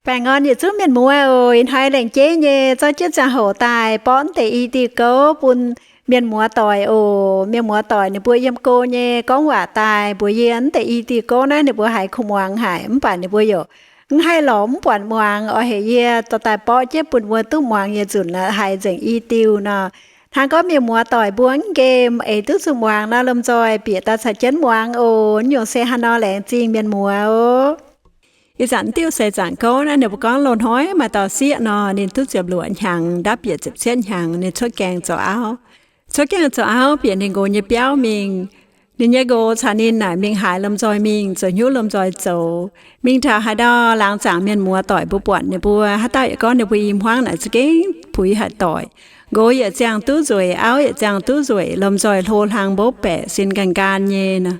Baengh orn yietc zungv mienh muoz oc. Ih hnoi laengz jeiv nyei zorqv jienv ziangh hoc daaih borqv deix i diuh gouv bun mienh muoz doic oc. Mienh muoz doic ninh mbuo yiem go nyei gorngv waac daaih mbuox yie, mv deix i diuh gouv naaiv ninh mbuo haiz kuh muangx haic, mv baac ninh mbuo yaac mv haih lorz mv buatc muangx oc. Heuc yie dorh daaih borqv jienv bun mbuo duqv muangx nyei nzunc haiz nzengc i diuh nor. Hnangv gorngv mienh muoz doic mbuo mv nqemh eix duqv zuqc muangx nor, lomh nzoih bieqc daaih caux jienv muangx oc. Nyungc se haaix nor laengz zingh mienh muoz oc. Ih zanc diuh seix zaangc gouv naaiv ninh mbuo gorngv loz-hnoi maaih dauh sieqv nor, ninh duqv ziepc luoqc hnyangx, ndapv bieqc ziepc cietv hnyangx, ninh cuotv gaengh zoux auv. Cuotv gaengh zoux auv bieqc ninh nqox nyei biauv mingh. Ninh nyei nqox caux ninh naaic mingh haaix lomh nzoih mingh, zoux hnyouv lomh nzoih zoux. Mingh taux haaix ndau laangz zaangc mienh muoz doic mbuo buatc ninh mbuo, haaix dauh yaac gorngv ninh mbuo i hmuangv naaic za'gengh puix haic doic. Nqox yaac ziangh duqv nzueic, auv yaac ziangh duqv nzueic, lomh nzoih hlo hlang mbopv baeqc sin nqaanh nqaanh nyei nor.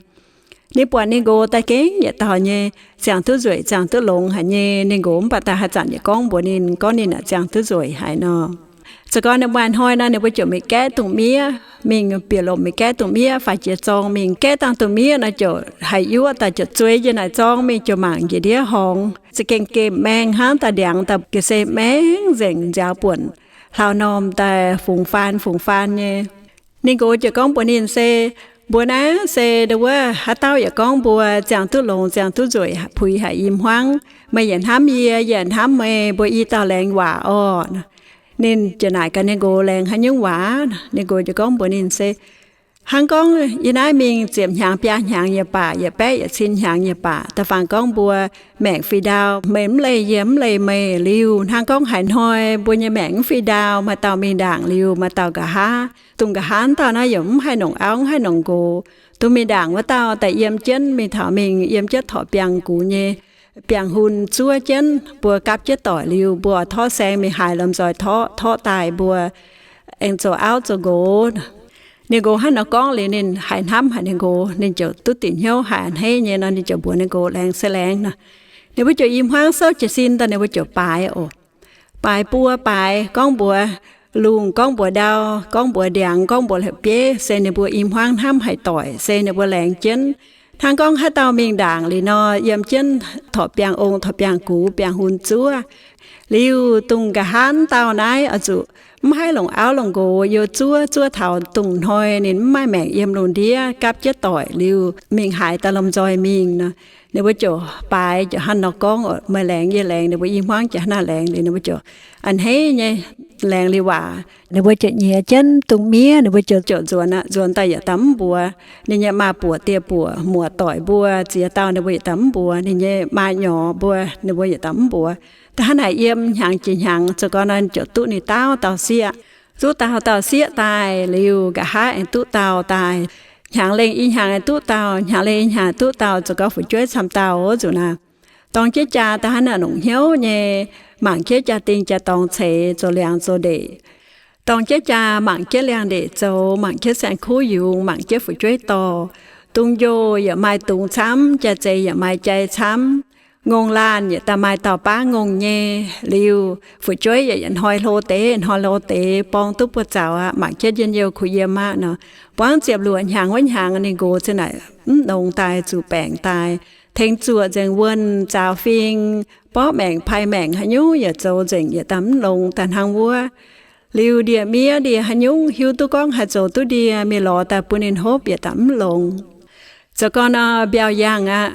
Ninh buatc ninh nqox daaih gengh yietc dauh nyei, ziangh duqv nzueic, ziangh duqv longx haic nyei. Ninh nqox mv baac daaih haaix zanc yaac gorngv mbuox ninh, gorngv ninh naaic ziangh duqv nzueic haic nor. Zoux gau ninh maaih hnoi nor, ninh mbuo ziouc mingh gaeqv dungh miev, mingh bieqc lomc mingh gaeqv dungh miev, faix jiex zorng mingh gaeqv dangh dungh miev nor, ziouc haih yuoqv daaih ziouc zueiz njiec naaic zorng mingh, ziouc mangc njiec ndiev horngz, za'gengh gemh maeng hnangv daaih ndiangx daaih ga'sie maeng nzengc nziaaux buonc, hlauv-normh daaih fungx faan fungx faan nyei. Ninh nqox ziouc gorngv mbuox ninh se, mbuox naaiv se ndo wuov haaix dauh yaac gorngv mbuo ziangh duqv longx ziangh duqv nzueic puix haic i hmuangv. Meih yaac hnamv yie, yie yaac hnamv meih, mbuo i dauh laengz waac orqc. Ninh ziouc naaic gaax ninh nqox laengz haaix nyungc waac. Ninh nqox ziouc gorngv mbuox ninh se, hnangv gorngv yie naaiv mingh ziepc hnyangx biaa hnyangx yaac baac, yietc baeqv yietc cin hnyangx yaac baac, da'faanh gorngv mbuo maengc fih ndaauv, meih mv leih yie, yie mv leih meih liuz, hnangv gorngv haaix hnoi mbuo nyei maengc mv fih ndaauv, maaih dauh mingh ndaangc liuz, maaih dauh nqa'haav, dongh nqa'haav dauh naaiv yaac mv haih longc auv, mv haih longc nqox. Dongh mingh ndaangc wuov dauh daaih yiem jienv, mingh taux mingh yiem jienv torqc biangh gux nyei biangh hun zuov jienv, mbuo gapv jienv doic liuz, mbuo torqv saeng mingh haaix lomh nzoih torqv, torqv daaih mbuo aengx zoux auv zoux nqox. Ninh nqox hnangv nor gorngv liuz, ninh haiz hnamv haic ninh nqox, ninh ziouc duqv dingc hnyouv haic a'hneiv nyei nor, ninh ziouc mbuox ninh nqox laengz se laengz nor. Ninh mbuo ziouc i hmuangv souv jiez sin daaih, ninh mbuo ziouc baaix oc. Baaix buo baaix, gorngv mbuox lungh, gorngv mbuox ndau, gorngv mbuox ndiangx, gorngv mbuox la'bieiv, se ninh mbuo i hmuangv hnamv haic doic, se ninh mbuo laengz jienv. Hnangv gorngv haaix dauh mingh ndaangc liuz nor, yiem jienv torqc biangh ong, torqc biangh gux, biangh hun zuov. Liuz dongh nqa'haav dauh naaiv oix zuqc mv haih longc auv longc nqox, youh zuov, zuov taux dongh hnoi ninh mv maaih maengc yiem lungh ndiev gapv jienv doic liuz, mingh haaix dauh lomh nzoih mingh nor. Ninh mbuo ziouc baaix ziouc hnangv nor gorngv, meih laengz yie laengz, ninh mbuo i hmuangv ziouc hnangv naaiv laengz liuz, ninh mbuo ziouc a'hneiv nyei laengz liuz waac, ninh mbuo ziouc nyiex jienv dungh miev, ninh mbuo ziouc ziouc nzuonx aqv. Nzuonx daaih yietc dauh mv mbuox ninh nyei maa-buoc die-buoc, muoz-doic mbuo ziex dauh, ninh mbuo yietc dauh mv mbuox, ninh nyei maa-nyorx mbuo, ninh mbuo yietc dauh mv mbuox. Da'hnangv naaic yiem hnyangx jiex hnyangx, zoux gau nor ziouc duqv ninh dauh dauh sieqv. Duqv dauh dauh sieqv daaih liuz, nqa'haav aengx duqv dauh daaih. Hnyangx lengh i hnyangx aengx duqv dauh, hnyangx lengh i hnyangx duqv dauh, zoux gau fu'jueiv camv dauh wuov nzunc naaic. Dorng jienv jaa da'hnangv naaic longc hnyouv nyei, mangc jienv jaa-dingh jaa-dorngx ceix, zoux liangx zoux ndeic. Dorng jienv jaa mangc jienv liangx-ndeic zoux, mangc jienv saeng-kuv yungz, mangc jienv fu'jueiv dorh. Dungz-njoh yaac maaih dungz camv, jai-zeix yaac maaih jai camv. Ngongh laanh yietc dauh maaih dauh baav ngongh nyei. Liuz fu'jueiv yaac yietc hnoi hlo deix, hnoi hlo deix, borng duqv buoz-zaux aqv, mangc jienv njien-youh kuh yiem aqv nor. Buangv ziepc luoqc hnyangx wuov hnyangx, ninh nqox ziouc naaic mv longx daaih, zuqc baengc daaih, tengx zuoqc nzengc wuonh, zaaux fing, borqv maengc, pai maengc, haaix nyungc yaac zoux nzengc, yietc dauh mv longx daaih hnangv wuov. Liuz ndie-miev ndie haaix nyungc hiuv duqv gorngv haih zoux duqv ndie, mingh lorz daaih bun ninh hopv, yietc dauh mv longx. Zoux gau nor, mbiauh yangh aqv.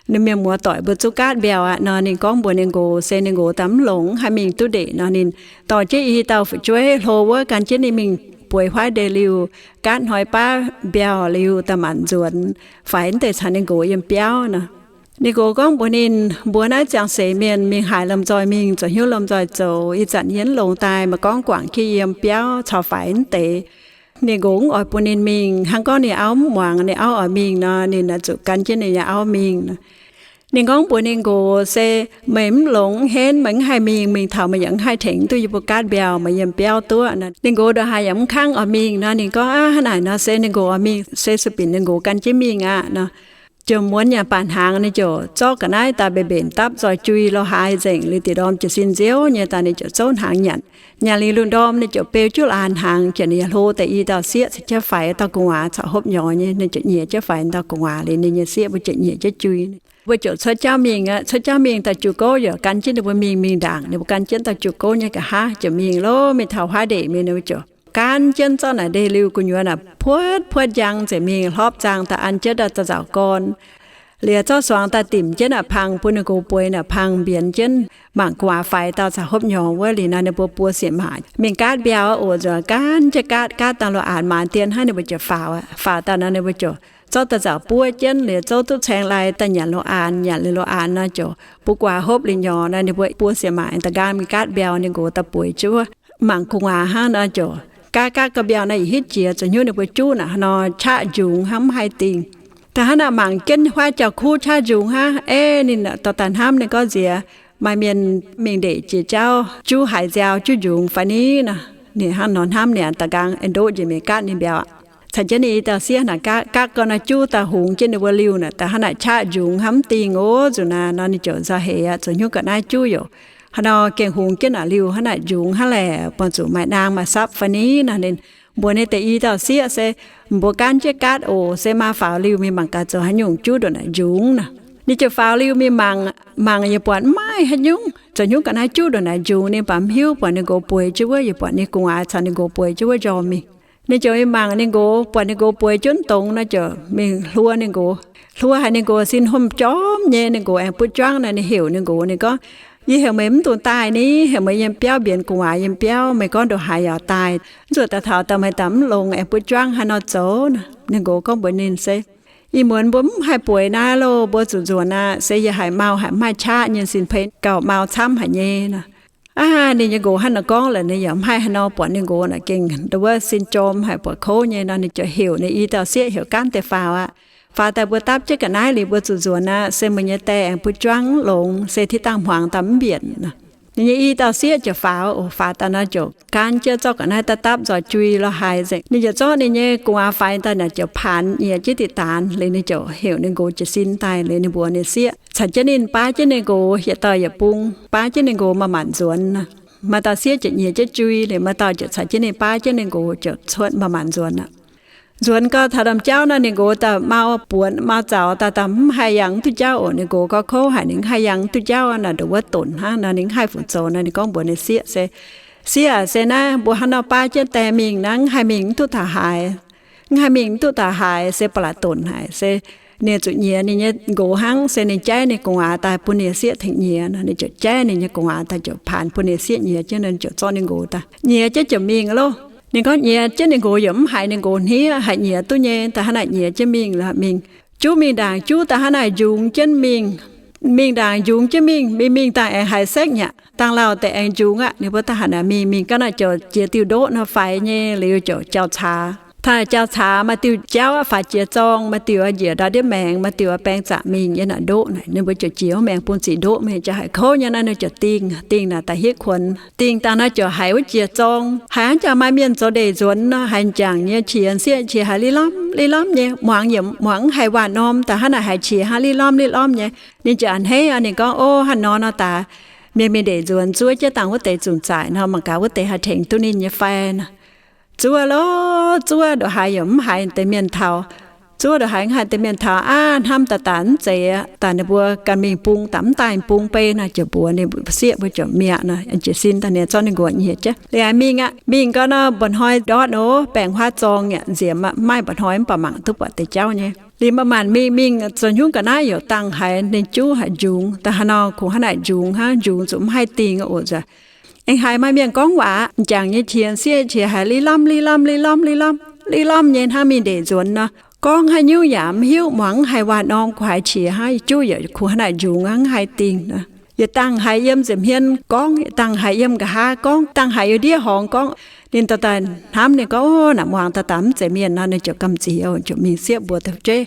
Ninh mienh muoz-doic mbuo zuqc gaatv mbiauh aqv nor, ninh gorngv mbuox ninh nqox se ninh nqox dauh mv longx, haih mingh duqv ndeic nor, ninh dorh jienv i dauh fu'jueiv hlo wuov gan jienv ninh mingh bueix huaav ndeic liuz, gaatv hnoi baav mbiauh liuz, daaih maanc nzuonx faix mv deix caux ninh nqox yiem biauv nor. Ninh nqox gorngv mbuox ninh, mbuo naaiv ziangh seix mienh mingh haaix lomh nzoih mingh, zoux hnyouv lomh nzoih zoux. Ih zanc yie mv longx daaih, meih gorngv guangc jienv yiem biauv caux faix mv deix. Ninh nqox mv oix bun ninh mingh. Hnangv gorngv ninh auv mv muangx, ninh auv oix mingh nor, ninh oix zuqc gan jienv ninh nyei auv mingh. Ninh gorngv mbuox ninh nqox se, meih mv longx mv henv, meih mv haih mingh, mingh taux meih yaac mv haih tengx duqv yie mbuo gaatv mbiauh, meih yiem biauv duqv nor. Ninh nqox ndongc haaix yaac mv kangv oix mingh nor. Ninh gorngv, aav, hnangv naaic nor se ninh nqox oix mingh se sueih binc ninh nqox gan jienv mingh aqv nor. Ziouc muonz nyanc baac hnaangx, ninh ziouc zorqv ga'naaiv daaih mbenc mbenc dapv nzoih jui lo haaix nzengc, liuz diqc ndorm jiez sin nziouv nyei daaih, ninh ziouc zouv hnaangx nyanc. Nyanc liuz lungh ndorm ninh ziouc beu jiuv laanh hnaangx, ziouc ninh hlo deix i dauh sieqv caux jienv faix dauh gu'nguaaz caux hopv nyorx nyei. Ninh ziouc nyiex jienv faix dauh gu'nguaaz liuz, ninh nyei sieqv mbuo ziouc nyiex jienv jui. Mbuo ziouc cuotv jauv mingh aqv. Cuotv jauv mingh daaih juv gouv, yaac gan jienv ninh mbuo mingh, mingh ndaangc ninh mbuo gan jienv daaih juv gouv nyei nqa'haav ziouc mingh lov, mingh taux huaav ndeic mingh, ninh mbuo ziouc gaanv jienv zorqv naaic ndeic-liuh gu'nyuoz naaic puotv puotv njang ziouc mingh hlorpv zaang daaih an jienv daaih zaux gorn. Liuz zorqv suangx daaih dimc jienv naaic pang bun ninh nqox bueix naaic pang mbienx jienv mangc gu'nguaaz faix dauh caux hopv nyorx wuov. Liuz nor ninh mbuo buo sieqv maac mingh gaatv mbiauh oc, nzuonx gaanv jienv gaatv, gaatv dangh lungh aanx maanz dien hnangv, ninh mbuo ziouc faaux aqv. Faaux daaih nor ninh mbuo ziouc zorqv daaih nzauc buov jienv, liuz zouv duqv caeng lai daaih nyanc lungh aanx. Nyanc liuz lungh aanx nor ziouc bun gu'nguaaz hopv liuz nyorx nor ninh mbuo buo sieqv maac da'nqaang mingh gaatv mbiauh, ninh nqox daaih bueix jienv wuov mangc gu'nguaaz hnangv nor ziouc gaatv gaatv ga'mbiauh naaiv yietc hitv jiex, zoux hnyouv ninh mbuo juv naaic haaix nor qaqv njungx hnangv mv haih dingh. Da'hnangv naaic mangc jienv huaav jauv-kuv qaqv njungx hnangv. Ei, ninh dorh daaih hnamv, ninh gorngv nziex maaih mienh mingh ndeic jiex jauv juv haaix nziaaux juv njungx fai ni nor. Ninh hnangv nor hnamv, ninh da'nqaang aengx ndoqv njiec mingh gaatv ninh mbiauh aqv. Caux jienv ninh i dauh sieqv naaic gaatv, gaatv gau naaic juv daaih hungx jienv ninh mbuo liuh naaic, da'hnangv naaic qaqv njungx hnangv mv dingh oc. Nzunc naaic nor ninh ziouc nzauh heix aqv, zoux hnyouv ga'naaiv juv youc haaix nor gengh hungx jienv naaic liuh hnangv naaic njungx hnangv laeh, buangh zuqc maaih naang maaih sapv fai ni nor. Ninh mbuox ninh deix i dauh sieqv se, mbuo gaanv jienv gaatv oc, se maa faaux liuh mingh mangc gaax zoux haaix nyungc juv ndongc naaic njungx nor. Ninh ziouc faaux liuh mingh mangc, mangc yaac buatc mv maaih haaix nyungc, zoux hnyouv ga'naaiv juv ndongc naaic njungx. Ninh baac mv hiuv, buatc ninh nqox bueix jienv wuov, yaac buatc ninh gu'nguaaz caux ninh nqox bueix jienv wuov njormh mingh. Ninh ziouc mingh mangc ninh nqox, buatc ninh nqox bueix jienv dongx nor ziouc mingh hluo ninh nqox. Hluo haic ninh nqox, sin hopv jorm nyei. Ninh nqox aengx butv juangv nor, ninh heuc ninh nqox, ninh gorngv, Yie heuc meih mv dungx daaih ni, heuc meih yiem biauv mbienx gu'nguaaz yiem biauv, meih gorngv ndongc haaix yaac daaih. Zuov daaih taux daaih meih daaih mv longx, aengx butv juangv haaix nor zoux nor. Ninh nqox gorngv mbuox ninh se, Ih muonz mbuo mv haih bueix naaiv loh, mbuo zuqc nzuonx aqv. Se yie haiz mau haic, mv maaih qaqv nyei, sin peix gauh mau camv haic nyei nor. Aav, ninh nyei nqox hnangv naaiv gorngv lorqc, ninh yaac mv haih haaix nor, buatc ninh nqox naaic gengh ndau wuov sin jorm haic, buatc kouv nyei nor, ninh ziouc heuc ninh i dauh sieqv heuc gaanv deix faaux aqv. Faaux daaih mbuo dapv jienv ga'naaiv liuz mbuo zuqc nzuonx aqv. Se meih nyei die aengx butv juangv mv longx, se tiv dangh hmuangx daaih mv mbienc nor. Ninh nyei i dauh sieqv ziouc faaux oc. Faaux daaih nor ziouc gaanv jienv zorqv ga'naaiv dapv dapv nzoih jui lorh haaix nzengc. Ninh ziouc zorqv ninh nyei gu'nguaaz faix daaih naaic ziouc paanx nyiex jienv diqc daanx. Liuz ninh ziouc heuc ninh nqox jiez sin daaih. Liuz ninh mbuox ninh sieqv caux jienv ninh baav jienv ninh nqox, yietc dauh yietc bung baav jienv ninh nqox maaih manc nzuonx nor. Maaih dauh sieqv ziouc nyiex jienv jui, liuz maaih dauh ziouc caux jienv ninh baav jienv ninh nqox ziouc cuotv maaih manc nzuonx aqv. Nzuonx gau taux ndaamv-jauv nor, ninh nqox daaih mau buonc mau zaux daaih, daaih mv haih yangh duqv jauv oc. Ninh nqox gauh kouv haic, ninh mv haih yangh duqv jauv naaic, ndongc wuov donc hnangv nor, ninh mv haih fungc zoux nor, ninh gorngv mbuox ninh sieqv se, Sieqv, se naaiv mbuo hnangv nor baav jienv die mingh naaiv, mv haih mingh mv duqv taux haaix. Mv haih mingh mv duqv taux haaix, se ba'laqc donc haic. Se ninh zuqc nyiex ninh nyei nqox hnangv, se ninh jaiv ninh gu'nguaaz daaih bun ninh sieqv tengx nyiex nor. Ninh ziouc jaiv ninh nyei gu'nguaaz daaih ziouc paanx bun ninh sieqv nyiex jienv, ninh ziouc zorqv ninh nqox daaih nyiex jienv ziouc mingh loh. Ninh gorngv nyiex jienv ninh nqox yaac mv haiz ninh nqox hniev, haiz nyiex duqv nyei. Da'hnangv naaic nyiex jienv mingh lorqc, mingh juv mingh ndaangc juv, da'hnangv naaic njungx jienv mingh. Mingh ndaangc njungx jienv mingh, mingh mingh dangh aengx haiz sekv nyaqc, dangh lauh deix aengx njungx aqv. Ninh mbuo da'hnangv naaic mingh mingh gau naaic ziouc jiex diuh ndoqv nor faix nyei, liuz ziouc jauv-caax. Taux jauv-caax maaih diuh jauv aqv, faix jiex zorng, maaih diuh njiec ndau ndiev maengx, maaih diuh baeng zaqc mingh yiem naaic ndoqv naaic. Ninh mbuo ziouc jiex wuov maengx bung ziqc ndoqv mingh, jauv haiz kouv nyei nor, ninh ziouc dingh, dingh naaic daaih hitv kuonx. Dingh daaih nor ziouc haiz wuov jiex zorng, haiz hnangv jangx maaih mienh zoux ndeic nzuonx nor, haiz jangx nyei qiex sieqv qiex haiz li lamh li lamh nyei, muangx yaac muangx mv haiz waac-norm, da'hnangv naaic haiz qiex hnangv li lamh li lamh nyei. Ninh ziouc a'hneiv aqv, ninh gorngv, Ov, hnangv nor nor daaih mienh mingh ndeic nzuonx zuov jienv dangh wuov deix zunc zaaic nor, mangc gaax wuov deix haih tengx duqv ninh nyei fai nor. Zuov loh, zuov ndongc haaix yaac mv haiz deix mienh taux. Zuov ndongc haaix mv haiz deix mienh taux aqv. Hnamv daaih daaih mv zeiz aqv. Daaih ninh mbuo ganh mingh bung daaih mv daaih bung bei nor, ziouc mbuox ninh sieqv mbuo ziouc mi'aqv nor, jiez sin daaih ninh zorqv ninh nqox nyiex jienv liuz mingh aqv. Mingh gau nor mba'hnoi ndortv nor, baengh huaav zorng yaac nziex, maiv mba'hnoi mv baac mangc duqv buatc deix jauv nyei. Liuz maaih maanc mingh mingh zoux hnyungv ga'naaiv youc dangh haiz ninh juv haic njungx. Da'hnangv nor kungx hnangv naaic njungx hnangv, njungx zuqc mv haih dingh oc. Aengx haiz maaih mienh gorngv waac, m'jangc nyei qiex sieqv qiex haiz li lamh li lamh li lamh li lamh li lamh nyei hnangv mingh ndeic nzuonx nor. Gorngv haaix nyungc yaac mv hiuv, muangx mv haiz waac-norm, kungx haiz qiex hnangv, juv yaac kungx hnangv naaic njungx hnangv, mv haih dingh nor. Yietc dangh haiz yiem nza'hmien gorngv, yietc dangh haiz yiem nqa'haav gorngv, dangh haiz yiem ndiev horngz gorngv. Ninh daaih daaih hnamv, ninh gorngv, Ov, naaic muangx daaih daaih mv zeiz mienh nor. Ninh ziouc gamh nziex, ziouc mingh sieqv mbuox deix fu'jueiv.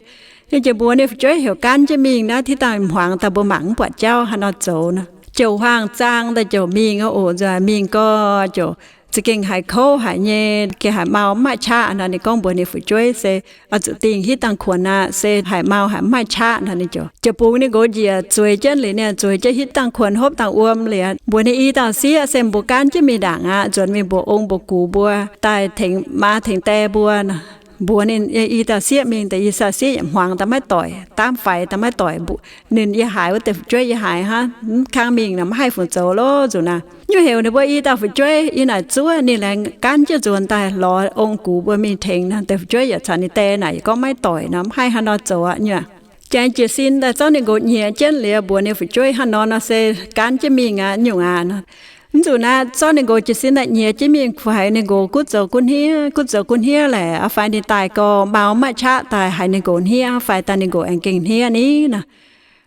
Ninh ziouc mbuox ninh fu'jueiv heuc gaanv jienv mingh naaiv, tiv dangh hmuangx daaih mbuo mangc mv buatc jauv haaix nor zoux nor. Ziouc huaang-zaang daaih ziouc mingh oc. Nzunc mingh gau ziouc za'gengh haiz kouv haic nyei, gengh haiz mau mv maaih qaqv nor. Ninh gorngv mbuox ninh fu'jueiv se, Oix zuqc dingh hitv dangh kuonx aqv, se haiz mau haiz mv maaih qaqv nor. Ninh ziouc, ziouc bungx ninh nqox njiec zueiz jienv liuz, ninh zueiz jienv hitv dangh kuonx hopv dangh wuom liuz, mbuox ninh i dauh sieqv se, Mbuo gaanv jienv mingh ndaangc aqv. Nzuonx mingh mbuox ong mbuox gux mbuo daaih tengx maa tengx die mbuo nor. mbuox ninh, I dauh sieqv mingh, deix i dauh sieqv yaac hmuangx daaih maiv doic, daamv faix daaih maiv doic. Ninh yiem haaix wuov deix fu'jueiv yiem haaix hnangv, mv kangv mingh nor maiv haih fungc zoux loh nzuqc naaic. Nyungc heuc ninh mbuo i dauh fu'jueiv yiem naaic zuov, ninh laengz gaanv jienv nzuonx daaih lorz ong-gux mbuo mingh tengx nor, deix fu'jueiv yaac caux ninh die naaic yaac gorngv maiv doic nor, maiv haih haaix nor zoux aqv nyuoqc. Jangx jiez sin daaih zorqv ninh nqox nyiex jienv liuz mbuox ninh fu'jueiv, Hnangv nor nor se gaanv jienv mingh aqv nyungc aqv nor. Mv zuqc naaic, zorqv ninh nqox jiez sin daaih nyiex jienv mingh, fai ninh nqox gunv zoux gunv hniev, gunv zoux gunv hniev laeh, fai ninh daaih gau mau maaih qaqv daaih haiz ninh nqox hniev, fai daaih ninh nqox aengx gengh hniev ni nor.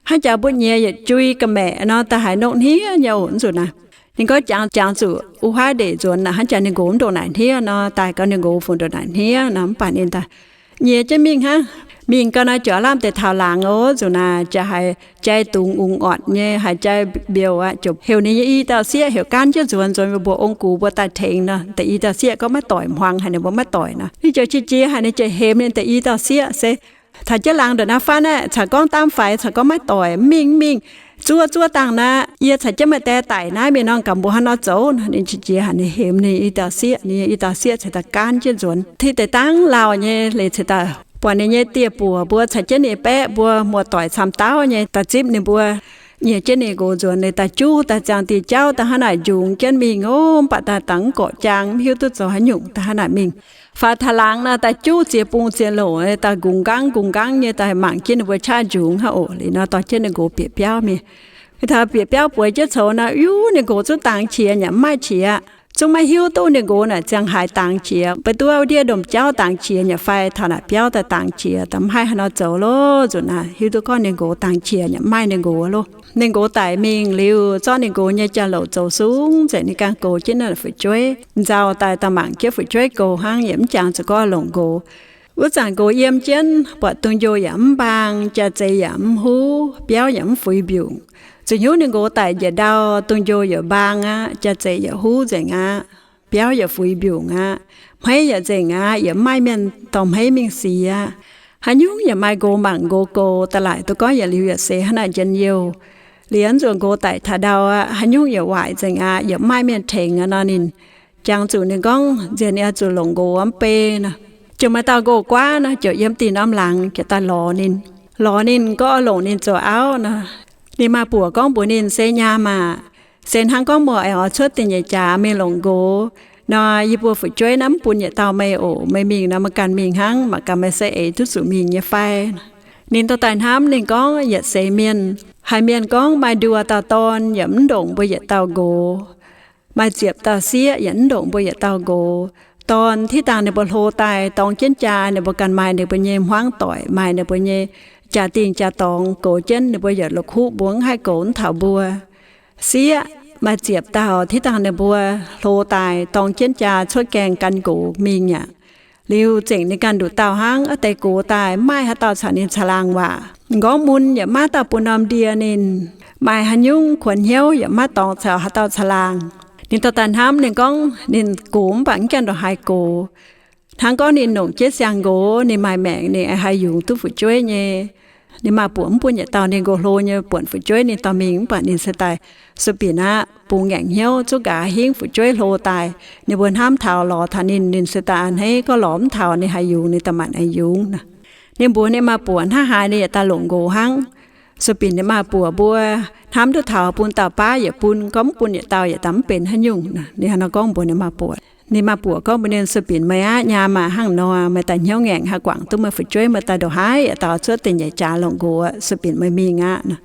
Hnangv jaax mbuo nyiex yietc jui ga'maeqc nor, daaih haiz nongh hniev nyei oc. Mv zuqc naaic, ninh gorngv jangx, jangx zuqc wuov haav ndeic nzuonx naaic, hnangv jaax ninh nqox mv ndongc naaic hniev nor, daaih gau ninh nqox fungc ndongc naaic hniev nor, mv baac ninh daaih nyiex jienv mingh hnangv. Mingh gau naaiv jaax lamh deix taux laangz oc. Mv zuqc naaic, jaax haiz jai dungz ungx ortc nyei, haiz jai mbiouc aqv, ziouc heuc ninh nyei i dauh sieqv heuc gaanv jienv nzuonx, nzuonx mbuox ong-gux mbuo daaih tengx nor. Deix i dauh sieqv gorngv maiv doic, hmuangx haic ninh mbuo maiv doic nor, ninh ziouc qiex jiez haic, ninh ziouc hemx ninh deix i dauh sieqv se, Caux jienv laangz ndongc naaiv fatv aqv, caux gorngv daamv faix, caux gorngv maiv doic, mv mingh, mv mingh. Zuov, zuov dangh naaiv, yie caux jienv meih die daic naaiv mingh nor, gaax mbuox hnangv nor zoux. Ninh qiex jiez haic, ninh hemx ninh i dauh sieqv, ninh i dauh sieqv ceix daaih gaanv jienv nzuonx, tiv deix dangv lauh nyei leiz ceix daaih buatc ninh nyei dieh buoc mbuo caux jienv ninh baeqv mbuo muoz-doic camv dauh nyei daaih zipv ninh mbuo, nyiex jienv ninh nqox nzuonx, ninh daaih juv daaih ziangh diuh jauv daaih hnangv naaic njungx jienv mingh oc. Mv baac daaih dangx mv gorqv jaang, mv hiuv duqv zoux haaix nyungc daaih hnangv naaic mingh. Faaux taux laangz naaic, daaih juv ziex bung ziex longc, daaih nqungx nqangv nqungx nqangv nyei daaih mangc jienv ninh mbuo qaqv njungx hnangv oc. Liuz nor dorh jienv ninh nqox bieqc biauv mingh. Taux bieqc biauv bueix jienv coux nor, yuv ninh nqox zuqc dangx qiex yaac mv maaih qiex. Zungv maiv hiuv duqv ninh nqox naaic ziangh haaix dangx qiex, beiv duqv ndiev ndongc jauv dangx qiex yaac fai taux naaic biauv daaih dangx qiex, daaih mv haih haaix nor zoux loh. Nzunc naaic hiuv duqv gorngv ninh nqox dangx qiex yaac mv maaih ninh nqox loh. Ninh nqox daic mingh liuz, zorqv ninh nqox nyei jauv-louc zoux sung nzengc, ninh ganh goux jienv naaiv fu'jueiv nzauh daaih, daaih mangc jienv fu'jueiv goux hnangv, yaac mv jangx zuqc gorngv longc nqox. Wuov zanc nqox yiem jienv, buatc dungz-njoh yaac mv mbaang, jaax-zeix yaac mv huv, biauv yaac mv fuix mbiungc. Zuqc hnyouv ninh nqox daic njiec ndau, dungz-njoh yaac mbaang aqv, jaax-zeix yaac huv nzengc aqv, biauv yaac fuix mbiungc aqv, hmeiv yaac nzengc aqv, yaac mv maaih mienh dorh hmeiv mingh siex aqv. Haaix nyungc yaac maaih nqox mangc nqox goux, da'laaic duqv gorngv yietc liuz yietc seix hnangv naaic njien-youh. Liuz nzuonx nqox daic taux ndau aqv, haaix nyungc yaac waaic nzengc aqv, yaac mv maaih mienh tengx aqv nor, ninh jangx zuqc ninh gorngv nziex ninh oix zuqc longc nqox mv bei nor. Ziouc maaih dauh nqox-guaav nor, ziouc yiem dinh norm laangz ziouc daaih lorz ninh. Lorz ninh gorngv oix longc ninh zoux auv nor. Ninh maa-buoc gorngv mbuox ninh, Se nyaam aac, se hnangv gorngv meih oix cuotv da'nyeic jaax mingh longc nqox nor, yie mbuo fu'jueiv naaiv mv bun yietc dauh meih oc. Meih mingh nor meih ganh mingh hnangv, mangc gaax meih se eix duqv zuqc mingh nyei fai. Ninh dorh daaih hnamv, ninh gorngv, Yietc seix mienh, haiz mienh gorngv maaih nduoh dauh dorn yaac mv ndongc mbuo yietc dauh nqox, maaih ziepc dauh sieqv yaac mv ndongc mbuo yietc dauh nqox. Dorn, tiv dangh ninh mbuo hlo daaih dorng jienv jaa, ninh mbuo ganh maaih ninh mbuo nyei hmuangv doic, maaih ninh mbuo nyei jaa-dingh jaa-dorngx goux jienv, ninh mbuo yaac la'kuqv mbuo, mv haih goux mv taux mbuo. Sieqv, maaih ziepc dauh, tiv dangh ninh mbuo hlo daaih dorng jienv jaa cuotv gaengh gan nqox mingh aqv. Liuz zengc ninh ganh nduqc dauh hnangv, wuov deix gox daaih mv maaih haaix dauh caux ninh caangh laangh waac. M'nqorngv mun yaac maiv dauh bun norm ndie ninh. Maaih haaix nyungc kuonx hnyouv yaac maiv dorngx caux haaix dauh caangh laangh. Ninh dorh daaih hnamv, ninh gorngv ninh gox mv baac mv gaengh ndongc haaix gox. Hnangv gorngv ninh longc jienv siang-nqox, ninh maaih maengc ninh haih yungz duqv fu'jueiv nyei. Ninh maa-buoc mv bun yietc dauh ninh nqox hlo nyei buonc fu'jueiv ninh dorh mingh, mv baac ninh se daaih sueih binc aqv, bungx ngaengc hnyouv, zuqc nqa'haav hingv fu'jueiv hlo daaih. Ninh mbuo hnamv taux lorz taux ninh, ninh se daaih a'hneiv, gorngv lorz mv taux ninh haih yungz ninh da'maanc aengx yungz nor. Ninh mbuox ninh maa-buoc hnangv haaix ninh yaac daaih longc nqox hnangv. Sueih binc ninh maa-buoc mbuo hnamv duqv taux bun dauh baav yietc bun, gorngv mv bun yietc dauh yaac daaih mv benx haaix nyungc. Ninh hnangv nor gorngv mbuox ninh maa-buoc. Ninh maa-buoc gorngv mbuox ninh, Sueih binc meih aqv, nyaam aac, hnangv nor meih daaih hnyouv ngaengc haih guangc duqv meih fu'jueiv, meih daaih ndongc haaix yietc dauh cuotv da'nyeic jaax longc nqox, sueih binc meih mingh aqv.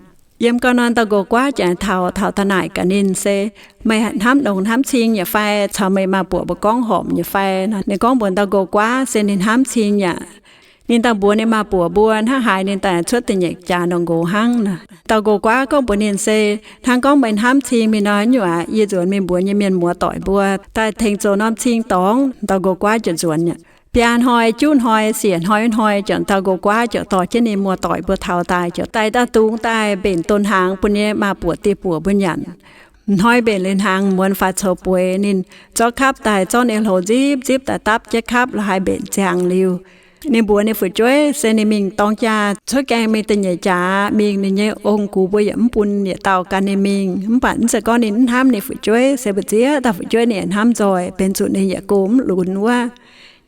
Yiem gau nor dauh nqox-guaav ziouc taux, taux daaih naaic gaax ninh se, Meih hnamv longx hnamv cing yaac fai, caux meih maa-buoc mbuo gorngv horpc nyei fai? Ninh gorngv mbuox dauh nqox-guaav se ninh hnamv cing yaac. Ninh daaih mbuox ninh maa-buoc mbuo hnangv haaix ninh daaih cuotv da'nyeic jaax longc nqox hnangv. Dauh nqox-guaav gorngv mbuox ninh se, Hnangv gorngv meih hnamv cing mingh nor, nyuoqc aqv, yie nzuonx mingh mbuox nyei mienh muoz-doic mbuo daaih tengx zoux norm cing dorngx. Dauh nqox-guaav ziouc nzuonx. Biaa hnoi juqv hnoi, siec hnoi hnoi ziouc dauh nqox-guaav ziouc dorh jienv ninh muoz-doic mbuo taux daaih, ziouc daaih daaih dungx daaih mbenc don hnaangx bun nyei maa-buoc dieh-buoc mbuo nyanc. Hnoi mbenc liuz hnaangx muonz faix coux bueix, ninh zorqv kapv daaih, zorqv ninh hlo nzipv nzipv daaih dapv jienv kapv la'haaix mbenc ziangx liuz, ninh mbuox ninh fu'jueiv se ninh mingh dorng jaa cuotv gaengh mingh da'nyeic jaax mingh, ninh nyei ong-gux mbuo yaac mv bun yietc dauh gan ninh mingh. Mv baac mv zeiz gorngv ninh mv hnamv ninh fu'jueiv, se mbu'ziex dauh fu'jueiv ninh yaac hnamv nzoih, benx zuqc ninh yaac go mv lunx wuov.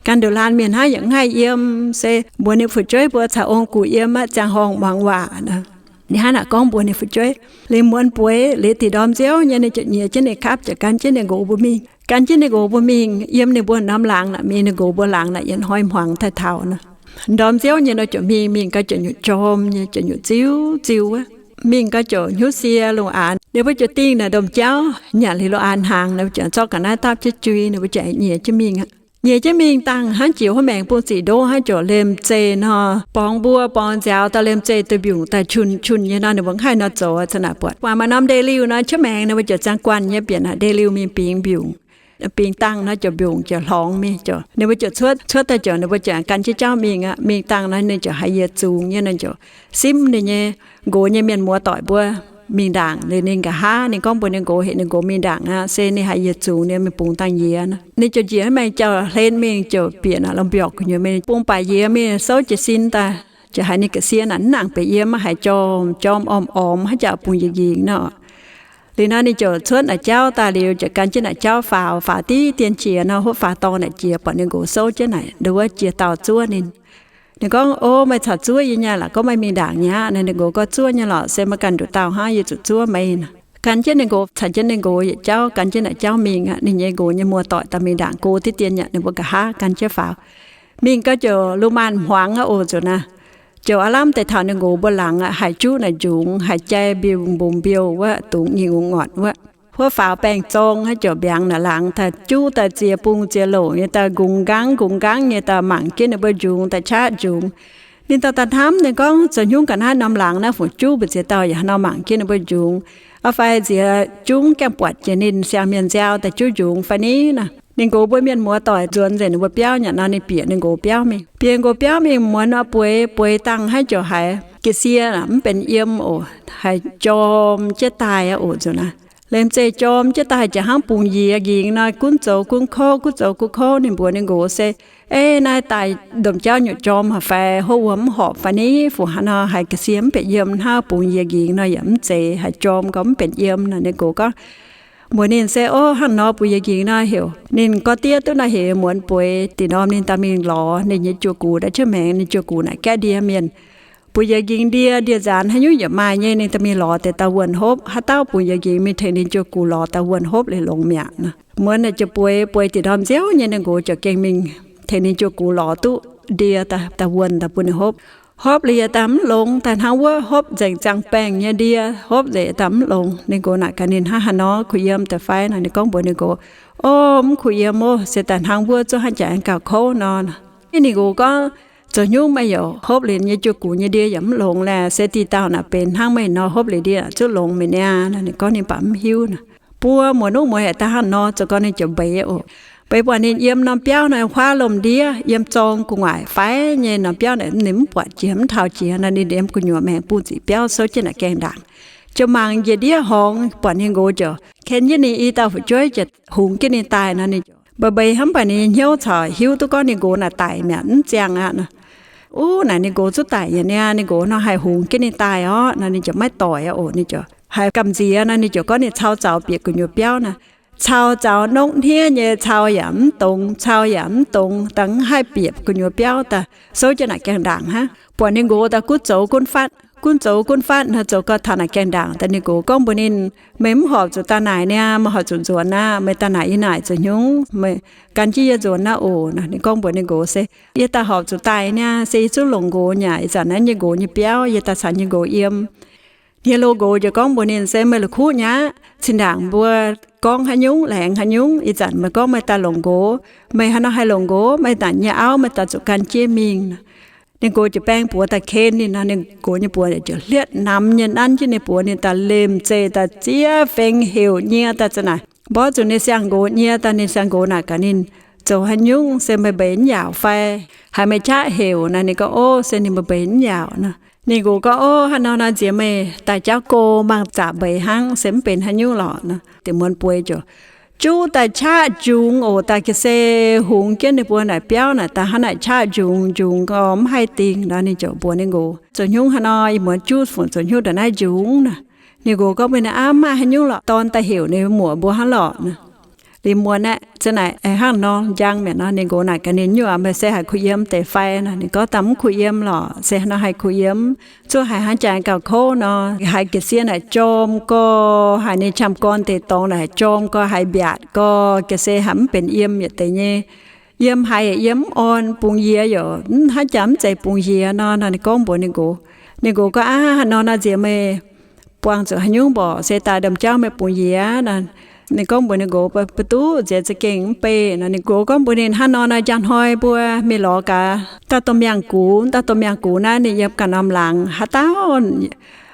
Gan nduqc laanh mienh hnangv yaac mv haih yiem, se mbuox ninh fu'jueiv mbuo caux ong gux yiem aqv, ziangh horngh muangx waac nor. Ninh hnangv naaic gorngv mbuox ninh fu'jueiv. Liuz muonz bueix liuz, da'nyeic ndorm nziouv nyei ninh ziouc nyiex jienv ninh kapv ziouc gan jienv ninh nqox mbuo mingh. Gan jienv ninh nqox mbuo mingh yiem ninh mbuo norm laangz naaic, mingh ninh nqox mbuo laangz naaic yietc hnoi hmuangx daaih taux nor. Ndorm nziouv nyei nor ziouc mingh, mingh gau ziouc nyutc jorm nyei, ziouc nyutc ziuv ziuv wuov. Mingh gau ziouc hnyouv sie lungh aanx, ninh mbuo ziouc dingh naaic domh jauv nyanc liuz lungh aanx hnaangx, ninh mbuo ziouc zorqv ga'naaiv dapv jienv jui, ninh mbuo ziouc nyiex jienv mingh aqv. Nyiex jienv mingh dangh hnangv jiex wuov maengx bung ziqc ndoqv hnangv ziouc lemh zeih nor, borngz mbuo borngz nziaaux daaih, lemh zeih duqv mbiungc daaih, qun qun nyei nor, ninh mbuo haih nor zoux za'naaic buatc. Guangc maaih norm ndeic-liuh nor, qiex maengx ninh mbuo ziouc ziangh guanh nyei bieqc naaic ndeic-liuh mingh bingx mbiungc. Bingx dangh nor ziouc mbiungc ziouc hlorngx mingh ziouc, ninh mbuo ziouc cuotv, cuotv daaih ziouc ninh mbuo ziouc gan jienv jauv mingh aqv. Mingh dangh nor ninh ziouc haiz yietc zungx nyei nor ziouc simv ninh nyei nqox nyei mienh muoz doic mbuo mingh ndaangc. Liuz ninh nqa'haav ninh gorngv mbuox ninh nqox, heuc ninh nqox mingh ndaangc aqv, se ninh haiz yietc zungx ninh mingh bungx dangh yie nor. Ninh ziouc njiec maengx jauv-hlen mingh ziouc bieqc naaic lomh mbiorqc gu'nyuoz mingh bung baac yie mingh souv jiez sin daaih, ziouc haiz ninh ga'sie naaic mv nangc bieqc yiem, maiv haiz jorm, jorm orm orm haaix jaax bungx yiez nqingx nor. Liuz nor ninh ziouc cuotv naaic jauv daaih liuz ziouc gan jienv naaic jauv faaux, faaux diqv dien jiex nor, huov faaux dorngx naaic jiex buatc ninh nqox souv jienv naaic nduov jiex dauh zuov ninh. Ninh gorngv, O, meih caux zuov yie nyei laaix gorngv meih mingh ndaangc nyei aqv. Ninh nqox gorngv, Zuov nyei lorqc, se meih ganh nduqc dauh hnangv, yie zuqc zuov meih. Gan jienv ninh nqox caux jienv ninh nqox yietc jauv gan jienv naaic jauv mingh aqv. Ninh nyei nqox nyei muoz doic daaih mingh ndaangc go diqv dien yaac ninh mbuo nqa'haav gan jienv faaux. Mingh gau ziouc lungh maanz hmuangx aqv oc, ziouc naaic, ziouc aav lamh deix taux ninh nqox mbuo laangz aqv, haiz juv naaic njungx, haiz jai mbiungc mbungx mbiouh wuov, dungx nyingh ngorc wuov. Huov faaux baengh zorng aqv, ziouc mbiaangx naaic laangz daaih, juv daaih ziex bung ziex louc nyei daaih, nqungx nqaangv nqungx nqaangv nyei daaih mangc jienv ninh mbuo njungx daaih qaqv njungx. Ninh daaih daaih hnamv, ninh gorngv, Zoux hnyungv ga'naaiv norm laangz naaiv fungc juv mbu'ziex dauh yaac haaix nor mangc jienv ninh mbuo njungx? Aa fai nziex juv gaengh buatc jiex ninh siang-mienh nziaaux daaih juv njungx fai ni naaic? Ninh nqox mbuo mienh muoz doic nzuonx nzengc ninh mbuo biauv nyei nor, ninh bieqc ninh nqox biauv mingh. Bieqc ninh nqox biauv mingh muonz nor bueix, bueix dangh haiz ziouc haiz ga'sie mv benx yiem oc, haiz jorm jienv daaih aqv oc, ziouc naaic. Lemh zeih jorm jienv daaih jiex hnangv bungx yiez nqingx nor, gunv zoux gunv kouv, gunv zoux gunv kouv. Ninh mbuox ninh nqox se, Ei, naaiv daaih domh jauv nyutc jorm haic fai? Hopv wuom mv horpc fai ni? Fu haaix nor haiz ga'sie mv benx yiem, hnangv bungx yiez nqingx nor yaac mv zeiz, haiz jorm gau mv benx yiem nor. Ninh nqox gorngv, mbuox ninh se, O, hnangv nor bungx yiez nqingx nor heuc ninh gorngv diev duqv nor heuc muonz bueix da'nyeic ndorm ninh daaih mingh lorz ninh nyei juoz gux daaih jienv maengx. Ninh juoz gux naaic gaeqv ndie mienh. Bungx yiez nqingx ndie, ndie-nzaanx haaix nyungc yaac maaih nyei. Ninh daaih mingh lorz deix dauh wuonh hopv. Haaix dauh bungx yiez nqingx mingh tengx ninh juoz gux lorz dauh wuonh hopv liuz longx mi'aqv nor. Muonz naaic ziouc bueix, bueix da'nyeic ndorm nziouv nyei ninh nqox ziouc gengh mingh tengx ninh juoz gux lorz duqv ndie daaih, dauh wuonh daaih bun ninh hopv. Hopv liuz yaac daaih mv longx, daaih hnangv wuov hopv nzengc ziangh baengh nyei ndie, hopv nzengc daaih mv longx. Ninh nqox naaic gaax ninh, Hnangv haaix nor, kuh yiem deix fai? Nor ninh gorngv mbuox ninh nqox, O, mv kuh yiem oc, se daaih hnangv wuov zuov hnangv jaax aengx gauh kouv nor. Ninh nqox gorngv, Zoux hnyungv meih yaac hopv liuz nyei juoz gux nyei ndie yaac mv longx laeh, se diqc dauh naaic benx hnangv meih nor hopv liuz ndie zuqc longx meih niaa? Nor ninh gorngv ninh baac mv hiuv nor. Buo muonz nuqv muonz haic daaih hnangv nor, zoux gau ninh ziouc mbeix oc. Mbeix buatc ninh yiem norm biauv nor, huaav lomh ndiev, yiem zorng gu'nguaaic faix nyei norm biauv naaic, ninh mv buatc jiex mv taux jiex nor, ninh yiem gu'nyuoz maengx bung ziqc biauv souv jienv naaic gaengh ndaangc. Ziouc mangc njiec ndiev horngz, buatc ninh nqox ziouc ken jienv ninh i dauh fu'jueiv ziouc hungx jienv ninh daaih nor, ninh mbeix mbeix hnangv baac ninh nyei hnyouv caux hiuv duqv gorngv ninh nqox naaic daic mi'aqv, mv ziangh aqv nor. Uv, naaic ninh nqox zuqc daic nyei niaa, ninh nqox nor haih hungx jienv ninh daaih orqv nor, ninh ziouc maiv doic aqv oc. Ninh ziouc haiz gamh nziex nor, ninh ziouc gorngv ninh cau zaux bieqc gu'nyuoz biauv nor. Cau zaux nongv hniev nyei, cau yaac mv dongz, cau yaac mv dongz, daaih mv haih bieqc gu'nyuoz biauv daaih souv jienv naaic gaengh ndaangc hnangv. Buatc ninh nqox daaih gunv zoux gunv fatv, gunv zoux gunv fatv nor, zoux gau taux naaic gaengh ndaangc daaih ninh nqox gorngv mbuox ninh, Meih mv horpc zuqc daaih naaic niaa, meih horpc zuqc nzuonx aqv. Meih daaih naaic yie naaic zoux hnyungv? Meih gan jienv yie nzuonx aqv oc. Ninh gorngv mbuox ninh nqox se, Yie daaih horpc zuqc daaih niaa, se yie zuqc longc nqox nyei aqv. Ih zanc naaiv nyei nqox nyei biauv, yie daaih caux nyei nqox yiem. Hniev-lo nqox ziouc gorngv mbuox ninh se, Meih la'kuqv nyei aqv. Zinh ndaangc mbuo gorngv haaix nyungc laengz haaix nyungc. Ih zanc meih gorngv meih daaih longc nqox, meih haaix nor haih longc nqox? Meih naaic nyei auv meih daaih zuqc gan jienv mingh. Ninh nqox ziouc baeng buoz daaih ken ninh nor, ninh nqox nyei buoz ziouc hlietv namx nyei nanv jienv ninh buoz, ninh daaih lemh zeih daaih ziex fengx heuc nyie daaih za'naaic mborqv zuqc ninh siang-nqox nyie daaih. Ninh siang-nqox naaic gaax ninh, Zoux haaix nyungc? Se meih mbeix mv yaauc fai? Haiz meih qaqv heuc nor. Ninh gorngv, Ov, se ninh mbeix mbeix mv yaauc nor. Ninh nqox gorngv, Ov, haaix nor nor nziex meih daaih jauv go mangc zaqc mbeix hnangv, se mv benx haaix nyungc lorqc nor. Diex muonz bueix ziouc juv daaih qaqv njungx oc. Daaih ga'sie hungx jienv ninh mbuo naaic biauv naaic daaih hnangv naaic qaqv njungx njungx gau mv haih dingh nor. Ninh ziouc mbuox ninh nqox, Zoux hnyungv haaix nor? Ih muonz juv fungc zoux hnyungv ndongc naaiv njungx nor. Ninh nqox gorngv mbuox ninh, Aav, mv maaih haaix nyungc lorqc, dorn daaih heuc ninh muoc mbuo hnangv lorqc nor. Liuz muonz aeqv, za'naaic aengx hnangv nor njang mi'aqv nor, ninh nqox naaic gaax ninh nyuoqc, Meih se haiz kuh yiem deix fai? Nor ninh gorngv, Daaih mv kuh yiem lorqc, se hnangv haaix kuh yiem, zuov haaix hnangv jaax gauh kouv nor, haiz ga'sie naaic jorm gorx, haiz ninh qam gorn deix dorngx naaic jorm gorx, haiz mbiaatc gorx, ga'sie haiz mv benx yiem yietc deix nyei. Yiem haiz yiem mv orn, bungx yiex yaac mv hnangv jaax mv zeiz bungx yiex nor. Nor ninh gorngv mbuox ninh nqox. Ninh nqox gorngv, Aav, haaix nor nor nziex meih buangh zuqc haaix nyungc mborqc, se daaih ndorm jauv meih bungx yiex? Nor ninh gorngv mbuox ninh nqox, Mbuo duqv nziex za'gengh mv bei. Nor ninh nqox gorngv mbuox ninh, Hnangv nor nor, njang hnoi mbuo mingh lorz gaax dauh domh miangh gux. Dauh domh miangh gux naaiv ninh yiem ganh norm laangz, haaix dauh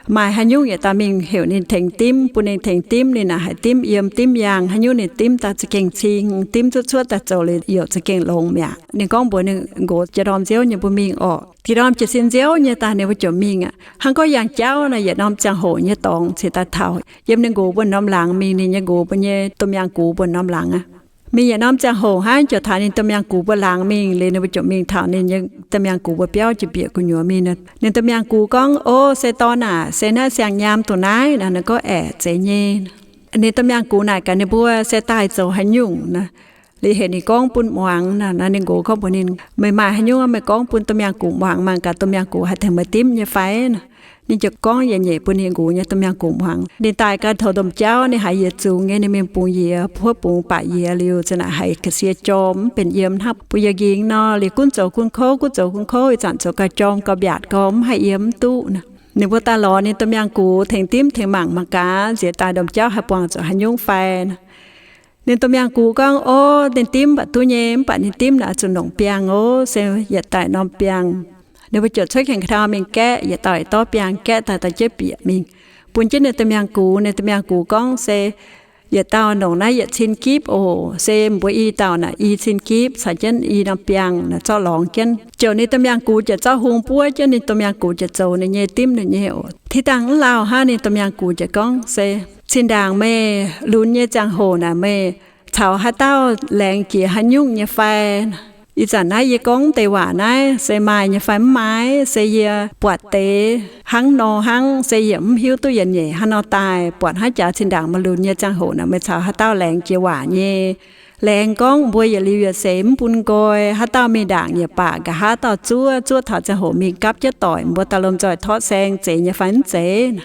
maaih haaix nyungc yietc dauh mingh heuc ninh tengx dimv, bun ninh tengx dimv, ninh naaic haiz dimv yiem dimv yaangh, haaix nyungc ninh dimv daaih za'gengh cing, dimv cuotv cuotv daaih zoux liuz youc za'gengh longx mi'aqv. Ninh gorngv mbuox ninh nqox jiex ndorm nziouv nyei mbuo mingh orqc. Da'nyeic ndorm jiez sin nziouv nyei daaih ninh mbuo ziouc mingh aqv. Hnangv gorngv yangh jauv naaic yietc norm ziangh hoc nyei dorngx cingx daaih taux yiem ninh nqox mbuo norm laangz mingh, ninh nyei nqox mbuo nyei domh miangh gux mbuo norm laangz aqv. Mingh yietc norm ziangh hoc hnangv ziouc taux ninh domh miangh gux mbuo laangz mingh liuz, ninh mbuo ziouc mingh taux ninh nyei domh miangh gux mbuo biauv, ziouc bieqc gu'nyuoz mingh. Ninh domh miangh gux gorngv, O, se dorn aac, se naaiv siang-nyaam dongh naaiv? Nor ninh gorngv, Aeqv, zeiz nyei. Ninh domh miangh gux naaic gaax ninh mbuo, Se daaih zoux haaix nyungc? Nor liuz heuc ninh gorngv bun muangx. Nor ninh nqox gorngv mbuox ninh, Meih maaih haaix nyungc meih gorngv bun domh miangh gux muangx, mangc gaax domh miangh gux haih tengx meih dimv nyei fai? Nor ninh ziouc gorngv yietc nyeic bun ninh nqox nyei domh miangh gux muangx. Ninh daaih gau taux domh jauv, ninh haiz yietc zungx nyei ninh mingh bungx yiex, huov bungx baac yiex liuz, za'naaic haiz ga'sie jorm mv benx yiem hnangv bungx yiex nqingx nor. Liuz gunv zoux gunv kouv, gunv zoux gunv kouv, ih zanc zoux gauh jorm gauh mbiaatc gau, mv haih yiem, mv duqv nor. Ninh mbuo daaih lorz ninh domh miangh gux tengx dimv tengx mangc, mangc gaax nziex daaih ndorm jauv haih buangh zuqc haaix nyungc fai. Ninh domh miangh gux gorngv, O, ninh dimv mv baac duqv nyei, mv baac ninh dimv naaic oix zuqc nongc biangh oc, se yietc daaih norm biangh. Ninh mbuo ziouc cuotv gaengh ka'ndau mingh gaeqv, yietc dauh yietc dorv biangh gaeqv daaih, dorh jienv bieqc mingh bun jienv ninh domh miangh gux. Ninh domh miangh gux gorngv, Se yietc dauh nongc naaiv yietc cin gipv oc. Se mbuo i dauh naaic i cin gipv caux jienv i norm biangh naaic zorqv lorngx jienv. Ziouc ninh domh miangh gux ziouc zorqv hung buov jienv, ninh domh miangh gux ziouc zoux ninh nyei, dimv ninh nyei oc. Tiv dangh mv lauh hnangv, ninh domh miangh gux ziouc gorngv, Se cin-ndaangc meih lunx nyei ziangh hoc naaic meih caux haaix dauh laengz jiex haaix nyungc nyei fai? Ih zanc naaiv yie gorngv deix waac naaiv se maaih nyei fai mv maaih? Se yie buatc deix hnangv nor hnangv, se yie mv hiuv duqv yietc nyeic hnangv nor daaih. Buatc hnangv jaax cin-ndaangc meih lunx nyei ziangh hoc naaic meih caux haaix dauh laengz jiex waac nyei? Laengz gorngv mbuo yietc liuz yietc seix mv bun nqoi, haaix dauh mingh ndaangc yaac baac, nqa'haav dauh zuov, zuov taux ziangh hoc mingh gapv jienv doic, mbuo daaih lomh nzoih torqv saeng zeiz nyei fai mv zeiz?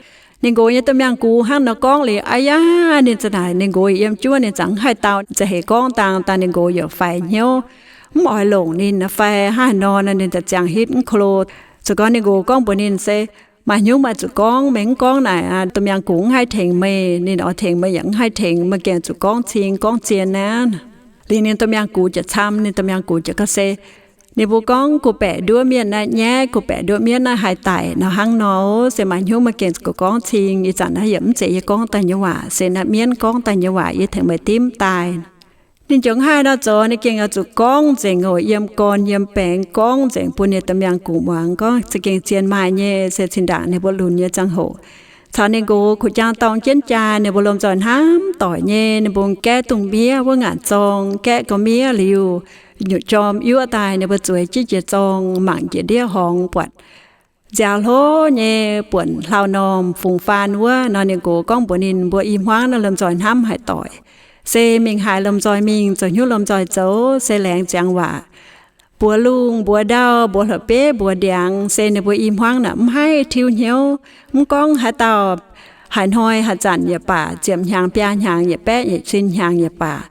Ninh nqox nyei domh miangh gux hnangv nor gorngv liuz, aa yaac ninh za'naaic ninh nqox yiem juov, ninh zangc mv haih dau, za'heix gorngv dangh daaih ninh nqox yaac faix hnyouv, mv oix longc ninh fai hnangv haaix nor nor, ninh ziangh hitv mv ko lo. Ziouc gorngv ninh nqox gorngv mbuox ninh, Se maaih hnyouv maaih zuqc gorngv, meih mv gorngv naaic, domh miangh gux mv haih tengx meih. Ninh oix tengx meih yaac mv haih tengx, meih gengh zuqc gorngv cing gorngv zien naaiv. Liuz ninh domh miangh gux ziouc cam, ninh domh miangh gux ziouc gorngv, Se ninh mbuo gorngv go baeqc nduov mienh naaiv nyaiv, go baeqc nduov mienv naaiv haih daic nor hnangv nor, se maaih hnyouv meih gengh zuqc gorngv cing. Ih zanc naaiv yaac mv zeiz yie gorngv daaih nyei waac, se naaiv mienv gorngv daaih nyei waac, yie tengx meih dimv daaih. Ninh ziouc mv haih nor zoux, ninh gengh oix zuqc gorngv nzengc oc, yiem gorn yiem baengx gorngv nzengc bun ninh domh miangh gux muangx gorngv, Za'gengh zien maaih nyei, se zinh ndaangc ninh mbuo lunx nyei ziangh hoc caux ninh nqox kuh jaang dorng jienv jaa, ninh mbuo lomh nzoih hnamv doic nyei, ninh mbuo gaeqv dungz miev wuov ngaanc zorng, gaeqv gau miev liuz, nyutc jorm yuoqv daaih, ninh mbuo zueiz jienv jiex zorng mangc njiec ndiev horngz buatc nziaaux hlo nyei, buonc hlauv normh fungx faan wuov nor. Ninh nqox gorngv mbuox ninh, Mbuo i hmuangv naaiv lomh nzoih hnamv haic doic, se mingh haaix lomh nzoih mingh, zoux hnyouv lomh nzoih zoux, se laengz ziangx waac, mbuox lungh mbuox ndau, mbuox la'bieiv mbuox ndiangx, se ninh mbuo i hmuangv naaic mv haih tiuv hnyouv. Mv gorngv haaix dauh haaix hnoi haaix zanc yaac baac, ziepc hnyangx biaa hnyangx yaac baeqv, nyeic cin hnyangx yaac baac,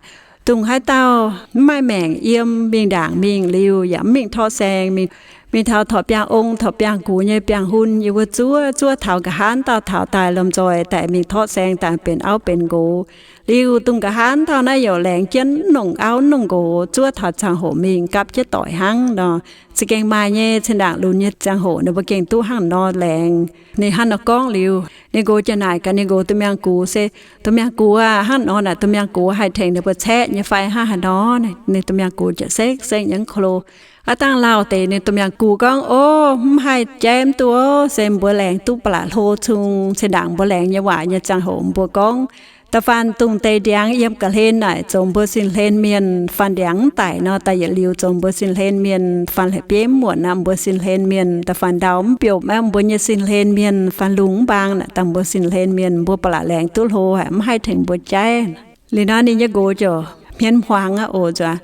dongh haaix dauh mv maaih maengc yiem mingh ndaangc mingh liuz yaac mv mingh torqv saeng, mingh taux torqc biangh ong torqc biangh gux nyei biangh hun, yie mbuo zuov, zuov taux nqa'haav dauh taux daaih lomh nzoih daaih mingh torqv saeng daaih benx auv benx nqox. Liuz dongh nqa'haav dauh naaiv yaac laengz jienv mv nongc auv mv nongc nqox, zuov taux ziangh hoc mingh gapv jienv doic hnangv nor. Za'gengh maaih nyei, zinh ndaangc lunx nyei ziangh hoc ninh mbuo gengh duqv hnangv nor laengz. Ninh hnangv nor gorngv liuz, ninh nqox ziouc naaic gaax ninh nqox domh miangh gux, Se domh miangh gux aah, hnangv nor naaic domh miangh gux haih tengx ninh mbuo caeqv nyei fai hnangv haaix nor? Ninh domh miangh gux ziouc sekv-sekv nyei mv ko lo. Aav dangh lauh deix ninh domh miangh gux gorngv, O, mv haih jaiv mv duqv, se mbuo laengz duqv ba'laqc hlo cung. Zinh ndaangc mbuo laengz nyei waac nyei ziangh hoc mbuo gorngv, Da'faanh dungh deix ndiangx yiem ga'hlen naaic zoux mbuo sin hlen mienh, faanh ndiangx mv daic nor daaih yietc liuz zoux mbuo sin hlen mienh, faanh la'bieiv mv muotc naaic mbuo sin hlen mienh, da'faanh ndau mv biopv naaic mbuo nyei sin hlen mienh, faanh lungh mv mbaang naaic daaih mbuo sin hlen mienh, mbuo ba'laqc laengz duqv hlo haic, mv haih tengx mbuo jaiv. Liuz nor ninh nyei nqox ziouc hmien hmuangx aqv oc nzuonx.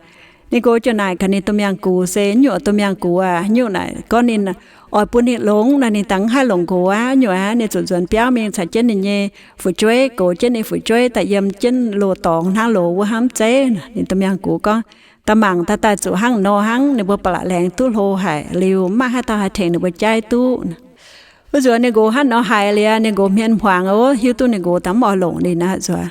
Ninh nqox ziouc naaic gaax ninh domh miangh gux se, Nyuoqc domh miangh gux aac, nyungc naaic gorngv ninh oix bun ninh longx nor, ninh dangh mv haih longc nqox aqv. Nyuoqc aqv, ninh zuqc nzuonx biauv mingh caux jienv ninh nyei fu'jueiv, goux jienv ninh fu'jueiv daaih yiem jienv loz-dorngx hnangv loz wuov hnangv mv zeiz? Ninh domh miangh gux gorngv, Da'mangc daaih daaih zuqc hnangv nor hnangv. Ninh mbuo ba'laqc laengz duqv hlo haic liuz, mv maaih haaix dauh haih tengx ninh mbuo jaiv duqv. Wuov nzuonx ninh nqox hnangv nor haiz liuz, ninh nqox hmien hmuangx aqv, hiuv duqv ninh nqox dangh mv oix longc ninh aqv nzuonx.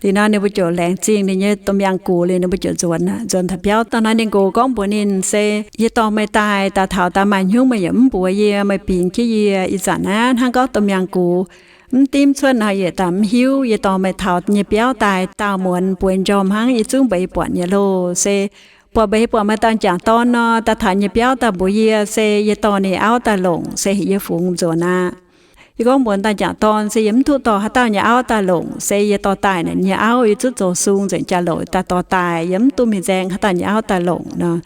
Liuz nor ninh mbuo ziouc laengz zingh ninh nyei domh miangh gux liuz, ninh mbuo ziouc nzuonx aqv. Nzuonx taux biauv daaih nor, ninh nqox gorngv mbuox ninh se, Yie dorh meih daaih, daaih taux daaih maaih hnyungv meih yaac mv mbuox yie, meih bingx jienv yie. Ih zanc naaiv hnangv gorngv domh miangh gux mv dimv cuotv nor, yie daaih mv hiuv. Yie dorh meih taux nyei biauv daaih daauh muonz bueix njormh hnangv, yie zungv mbeix buatc nyei loh. Se buatc mbeix buatc meih dauh m'jangc dorn nor, daaih taux nyei biauv daaih mbuox yie se yie dorh ninh auv daaih longc, se heuc yie fungx nzuonx aqv. Yie gorngv mbuox dauh m'jangc dorn se yie mv duqv dorh haaix dauh nyei auv daaih longc, se yie dorh daaih naaic nyei auv, yie zungv zoux sung nzengc jaa-louc daaih dorh daaih, yie mv duqv mingh nzaeng haaix dauh nyei auv daaih longc nor.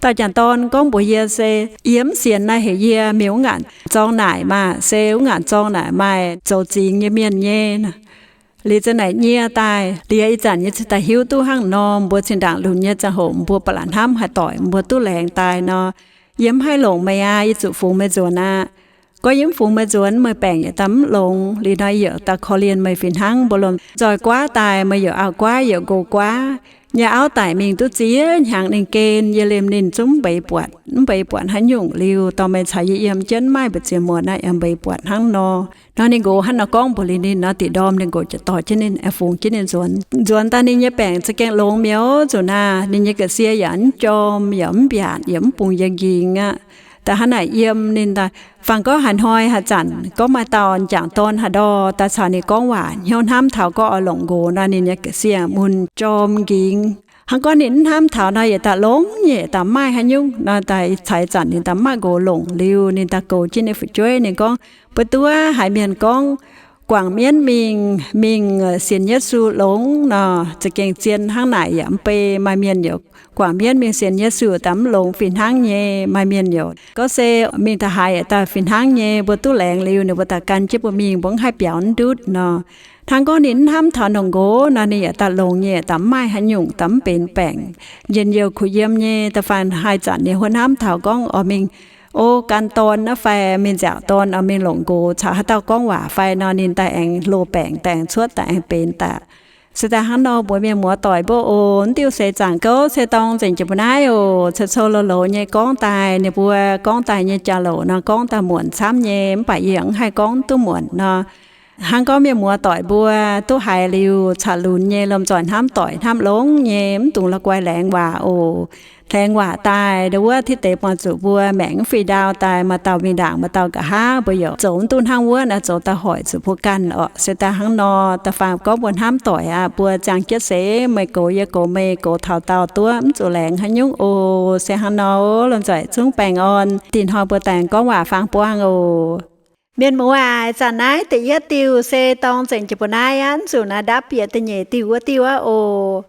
Dauh m'jangc dorn gorngv mbuox yie se, Yie mv sienx naaic, heuc yie mingh wuov ngaanc zorng naaic maah! Se wuov ngaanc zorng naaic maaih zoux zingx nyei mienh nyei. Liuz za'naaic nyie daaih, liuz ih zanc yie cingx daaih hiuv duqv hnangv nor, mbuo zinh ndaangc lunx nyei ziangh hoc mbuo ba'laqc hnamv haih doic, mbuo duqv laengz daaih nor, yie mv haih longc meih aqv. Yie zuqc fungx meih nzuonx aqv. Gorngv yie mv fungx meih nzuonx, meih baengc yietc daaih mv longx. Liuz nor yie yaac daaih korv-lienh meih fih hnangv. Mbuo lomh nzoih guaav daaih, meih yaac auv-guaav yaac nqox-guaav nyei auv daic mingh duqv ziex hnyangx ninh gen, yie liemh ninh zungv mv mbeix buatc, mv mbeix buatc haaix nyungc. Liuz dorh meih caux yie yiem jienv maiv mbu'ziex muonz naaiv yaac mbeix buatc hnangv nor. Nor ninh nqox hnangv nor gorngv mbuox liuz ninh nor, da'nyeic ndorm ninh nqox ziouc dorh jienv ninh, fungx jienv ninh nzuonx. Nzuonx daaih ninh nyei baengc za'gengh longx mi'aqv oc. Nzuqc naaic ninh nyei ga'sie yaac mv jorm, yaac mv mbiaatc, yaac mv bungx yie nqingx aqv. Da'hnangv naaic yiem ninh daaih fangx gorngv haaix hnoi haaix zanc gorngv maaih dauh m'jangc dorn haaix ndorm daaih caux ninh gorngv waac, hnyouv hnamv taux gorngv oix longc nqox nor, ninh nyei ga'sie mun jorm nqingx. Hnangv gorngv ninh mv hnamv taux nor, yietc daaih longx nyei, yietc daaih mv maaih haaix nyungc nor, daaih caux ih zanc ninh daaih mv maaih nqox longc. Liuz ninh daaih goux jienv ninh fu'jueiv, ninh gorngv, Mbuo duqv haiz mienh gorngv guangc mienv mingh, mingh sienx Yesu longx nor, za'gengh zien hnangv naaic yaac mv bei. Maaih mienh yaac guangc mienv mingh sienx Yesu daaih mv longx fih hnangv nyei. Maaih mienh yaac gorngv se mingh daaih haaix yietc daaih fih hnangv nyei. Mbuo duqv laengz liuz, ninh mbuo daaih gan jienv mbuo mingh, mbuo mv haih biaux mv ndutv nor. Hnangv gorngv ninh mv hnamv taux longc nqox nor, ninh yietc daaih longx nyei, yietc daaih mv maaih haaix nyungc, daaih mv benx baengc, njien-youh kuh yiem nyei. Da'faanh haih zanc ninh huotv hnamv taux gorngv oix mingh, o, gan dorn naaiv fai mingh nziaauc dorn, oix mingh longc nqox caux haaix dauh gorngv waac fai nor, ninh daaih aengx loz-baengc, daaih aengx cuotv, daaih aengx benx daaih. Se daaih hnangv nor mbuox mienh muoz-doic mbuo oc. Mv diuh seix zaangc gouv se dorng nzengc jiex mbuo naaiv oc. Cou cou lo lo nyei gorngv daaih, ninh mbuo gorngv daaih nyei jauv-louc nor, gorngv daaih muonc camv nyei, mv baac yie mv haih gorngv duqv muonc nor. Hnangv gorngv mienh muoz-doic mbuo duqv haiz liuz caux lunx nyei lomh nzoih hnamv doic hnamv longx nyei, mv dungx la'guaih laengz waac oc. Laengz waac daaih, ndau wuov tiv deix buangh zuqc mbuo maengc mv fih ndaau daaih, maaih dauh mingh ndaangc, maaih dauh nqa'haav, mbuo yaac zoux mv duqv hnangv wuov naaic, zoux daaih hoic zuqc mbuo ganh oc. Se daaih hnangv nor, da'faanh gorngv mbuo hnamv doic aqv, mbuo ziangh jienv seix, meih goux yie, goux meih, goux taux daauh duqv, mv zuqc laengz haaix nyungc oc. Se hnangv nor, lomh nzoih zungv baengh orn, dinh hnoi mbuo daaih gorngv waac faang buangh oc. Mienh muoz aac, ih zanc naaiv da'yietv diuh se dorng nzengc jiex mbuo naaiv aqv. Mv zuqc naaiv ndapv bieqc da'nyeic diuh wuov diuh aqv oc.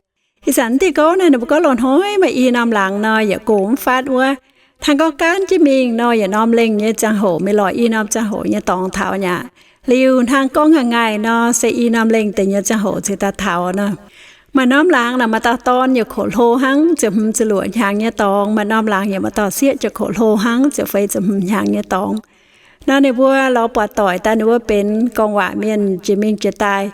Ih zanc diuh gouv naaiv ninh mbuo gorngv loz-hnoi maaih i norm laangz nor, yietc gox mv fatv wuov. Hnangv gorngv gaanv jienv mingh nor, yietc norm lengh nyei ziangh hoc, mingh lorz i norm ziangh hoc nyei dorngx taux aqv. Liuz hnangv gorngv ngaih ngaih nor, se i norm lengh deix nyei ziangh hoc cingx daaih taux nor. Maaih norm laangz naaic maaih dauh dorn yaac koqv hlo hnangv, ziepc hmz ziepc luoqc hnyangx nyei dorngx. Maaih norm laangz yaac maaih dauh sieqv ziouc koqv hlo hnangv, ziepc feix ziepc hmz hnyangx nyei dorngx. Nor ninh mbuo lorz buatc doic daaih, ninh mbuo benx gorngv waac mienh jiex mingh jiex daaih.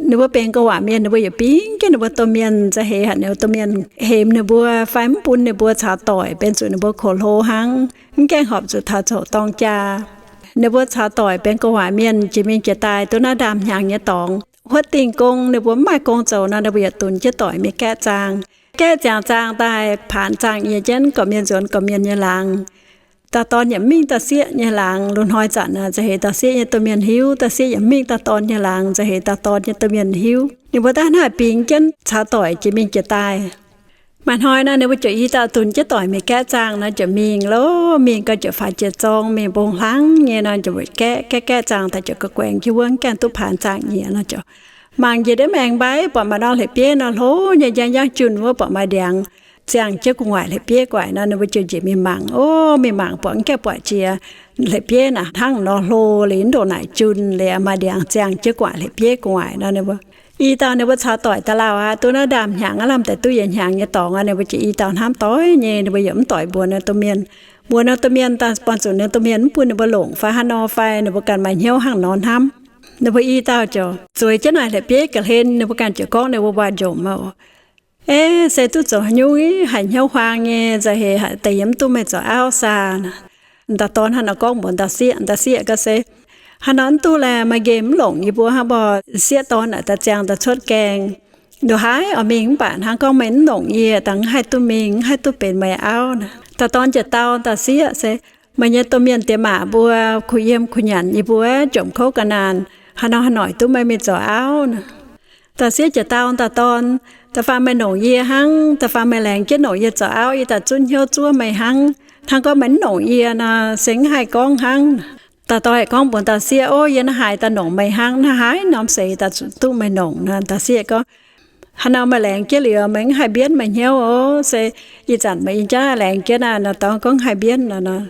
Ninh mbuo benx gorngv waac mienh, ninh mbuo yaac bingx jienv ninh mbuo domh mienh, za'gengh haic ninh mbuo domh mienh hemx ninh mbuo fai mv bun ninh mbuo caux doic, benx zuqc ninh mbuo koqv hlo hnangv, mv gaengh horpc zuqc taux zoux dorng jaa. Ninh mbuo caux doic benx gorngv waac mienh jiex mingh jiex daaih duqv naaiv ndaamv-hnyangx nyei dorngx. Huotv dingh gong, ninh mbuo mv maaih gong zoux nor, ninh mbuo yaac dunx jienv doic mingh gaeqv zaangh. Gaeqv ziangx zaangh daaih paanx zaangh nyiex jienv gorqv-mienh nzuonx gorqv-mienh nyei laangz. Dauh dorn yaac mv mingh dauh sieqv nyei laangz. Loz-hnoi zanc naaic, za'gengh dauh sieqv nyei domh mienh hiuv. Dauh sieqv yaac mv mingh dauh dorn nyei laangz. Za'gengh dauh dorn nyei domh mienh hiuv. Ninh mbuo daaih hnangv haaix bingx jienv caux doic jiex mingh jiex daaih. Maaih hnoi nor, ninh mbuo ziouc i dauh dunx jienv doic mingh gaeqv zaangh nor, ziouc mingh loh, mingh gau ziouc faaux jiex zorng, mingh mbong hlang nyei nor, ziouc gaeqv, gaeqv, gaeqv zaangh daaih ziouc guaix guaengx jienv wuov, gaengh duqv paanx zaangh nyiex nor, ziouc mangc njiec ndiev maengx mbaiv, buatc maaih norm la'bieiv nor, hlo nyei, njang njang junh wuov, buatc maaih ndiangx ziangh jienv gu'nguaaic la'bieiv gu'nguaaic nor, ninh mbuo ziouc njiec mingh mangc. O, mingh mangc buatc mv gaengh buatc jiex la'bieiv naaic hnangv nor hlo liuz, ndongc naaic junh liuz, maaih ndiangx ziangh jienv gu'nguaaic la'bieiv gu'nguaaic nor, ninh mbuo I dauh ninh mbuo caux doic da'lauh aqv, duqv naaiv ndaamv-hnyangx aqv, lamh deix duqv yietc hnyangx nyei dorngx aqv, ninh mbuo jiex i dauh hnamv doic nyei, ninh mbuo yaac mv doic mbuox ninh domh mienh. Mbuox ninh domh mienh daaih, buangh zuqc ninh domh mienh mv bun ninh mbuo longc fai haaix nor fai ninh mbuo ganh maaih hnyouv hnangv nor hnamv. Ninh mbuo i dauh ziouc zueiz jienv naaic la'bieiv ga'hlen, ninh mbuo ganh ziouc gorngv ninh mbuo waac-njomc oc. Ei, se duqv zoux haaix nyungc haiz hnyouv huaang nyei, nzauh heix haic deix yie mv duqv meih zoux auv saah? Dauh dorn hnangv nor gorngv mbuox dauh sieqv. Dauh sieqv gorngv se, Hnangv nor mv duqv laeh, maaih nqemh mv longc yie mbuo hnangv, mbuo sieqv dorn naaic daaih ziangh daaih cuotv gaengh. Nduqc haaix oix mingh mv baac hnangv gorngv meih mv longc yie, da'mv haih duqv mingh, mv haih duqv benx meih auv naaic. Dauh dorn ziouc dau dauh sieqv se, Meih nyei domh mienh diex maac mbuo kuh yiem kuh nyanc yie mbuo jomc kouv ga'naanh, haaix nor haaix noic duqv meih mingh zoux auv naaic? Dauh sieqv ziouc dau dauh dorn, Da'faanh meih longc yie hnangv, da'faanh meih laengz jienv longc yie zoux auv, yie daaih zunv hnyouv zuov meih hnangv. Hnangv gorngv meih mv longc yie nor, se mv haih gorngv hnangv. Dauh dorn aengx gorngv mbuox dauh sieqv, Ov, yie naaiv haaix daaih longc meih hnangv, naaiv haaix norm seix daaih zuqc duqv meih longc nor? Dauh sieqv gorngv, Haaix nor meih laengz jienv liuz, meih mv haih mbienv meih hnyouv oc. Se ih zanc meih yiem jaav laengz jienv aqv nor, dauh dorn gorngv haih mbienv nor.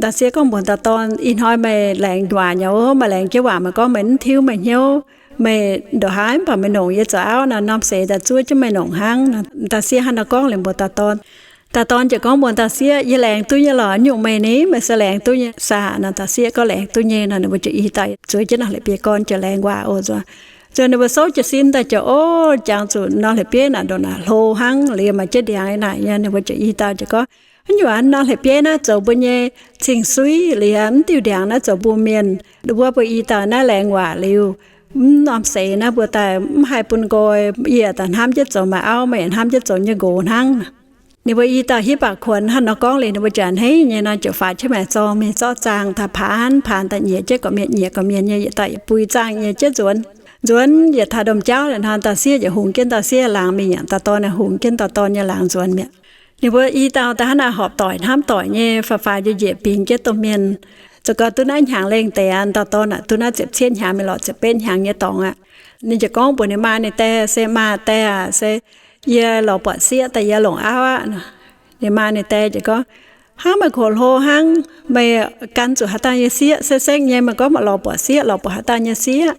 Dauh sieqv gorngv mbuox dauh dorn, Ih hnoi meih laengz waac nyei oc, meih laengz jienv waac meih gorngv meih mv tiuv meih hnyouv, meih nduqc haaix mv baac meih longc yie zoux auv nor, norm seix daaih zuov jienv meih longc hnangv. Dauh sieqv hnangv nor gorngv liuz mbuox dauh dorn. Dauh dorn ziouc gorngv mbuox dauh sieqv, Yie laengz duqv nyei lorqc, nyungc meih ni, meih se laengz duqv nyei saah? Nor dauh sieqv gorngv, Laengz duqv nyei. Nor ninh mbuo ziouc i dauh zueiz jienv norm la'bieiv-gorn ziouc laengz waac oc. Nzuonx ninh mbuo souv jiez sin daaih ziouc, ov, jangx zuqc norm la'bieiv naaic ndongc naaic hlo hnangv, liemh maaih jienv ndiangx naaic nyei. Ninh mbuo ziouc i dauh ziouc gorngv, Haaix nyungc norm la'bieiv naaiv zoux mbuo nyei cing-suiv, liemh mv diuh ndiangx naaiv zoux mbuo mienh, wuov mbuo i dauh naaiv laengz waac liuz, mv norm seix naaiv mbuo daaih mv haih bun nqoi, yie daaih hnamv jienv zoux meih auv, meih yaac hnamv jienv zoux nyei nqox hnangv. Ninh mbuo i dauh hiuv baac kuonx hnangv nor gorngv liuz, ninh mbuo ziouc a'hneiv nyei nor ziouc faaux jienv maengx zorng mingh zorqv zaangh daaih paanx, paanx daaih nyiex jienv gorqv-mienh, nyiex gorqv-mienh nyei yietc dauh yietc bui zaangh nyei jienv nzuonx. Nzuonx yietc taux domh jauv liuz nor, dauh sieqv ziouc hungx jienv dauh sieqv laangz mingh, yaac dauh dorn hungx jienv dauh dorn nyei laangz nzuonx mi'aqv. Ninh mbuo i dauh daaih hnangv naaic horpc doic hnamv doic nyei, faaux-faaux njiec njiec bingx jienv domh mienh. Zoux gau duqv naaiv hnyangx lengh deix aqv, dauh dorn aac, duqv naaiv ziepc cietv hnyangx mingh lorz ziepc betv hnyangx nyei dorngx aqv. Ninh ziouc gorngv mbuox ninh maa ninh dae se, Maa dae aac, se yie lorz buatc sieqv daaih yie longc auv aqv. Ninh maa ninh dae ziouc gorngv, Hnangv meih kox hlo hnangv, meih gan zuqc haaix dauh nyei sieqv? Se sengv nyei meih gorngv meih lorz buatc sieqv, lorz buatc haaix dauh nyei sieqv?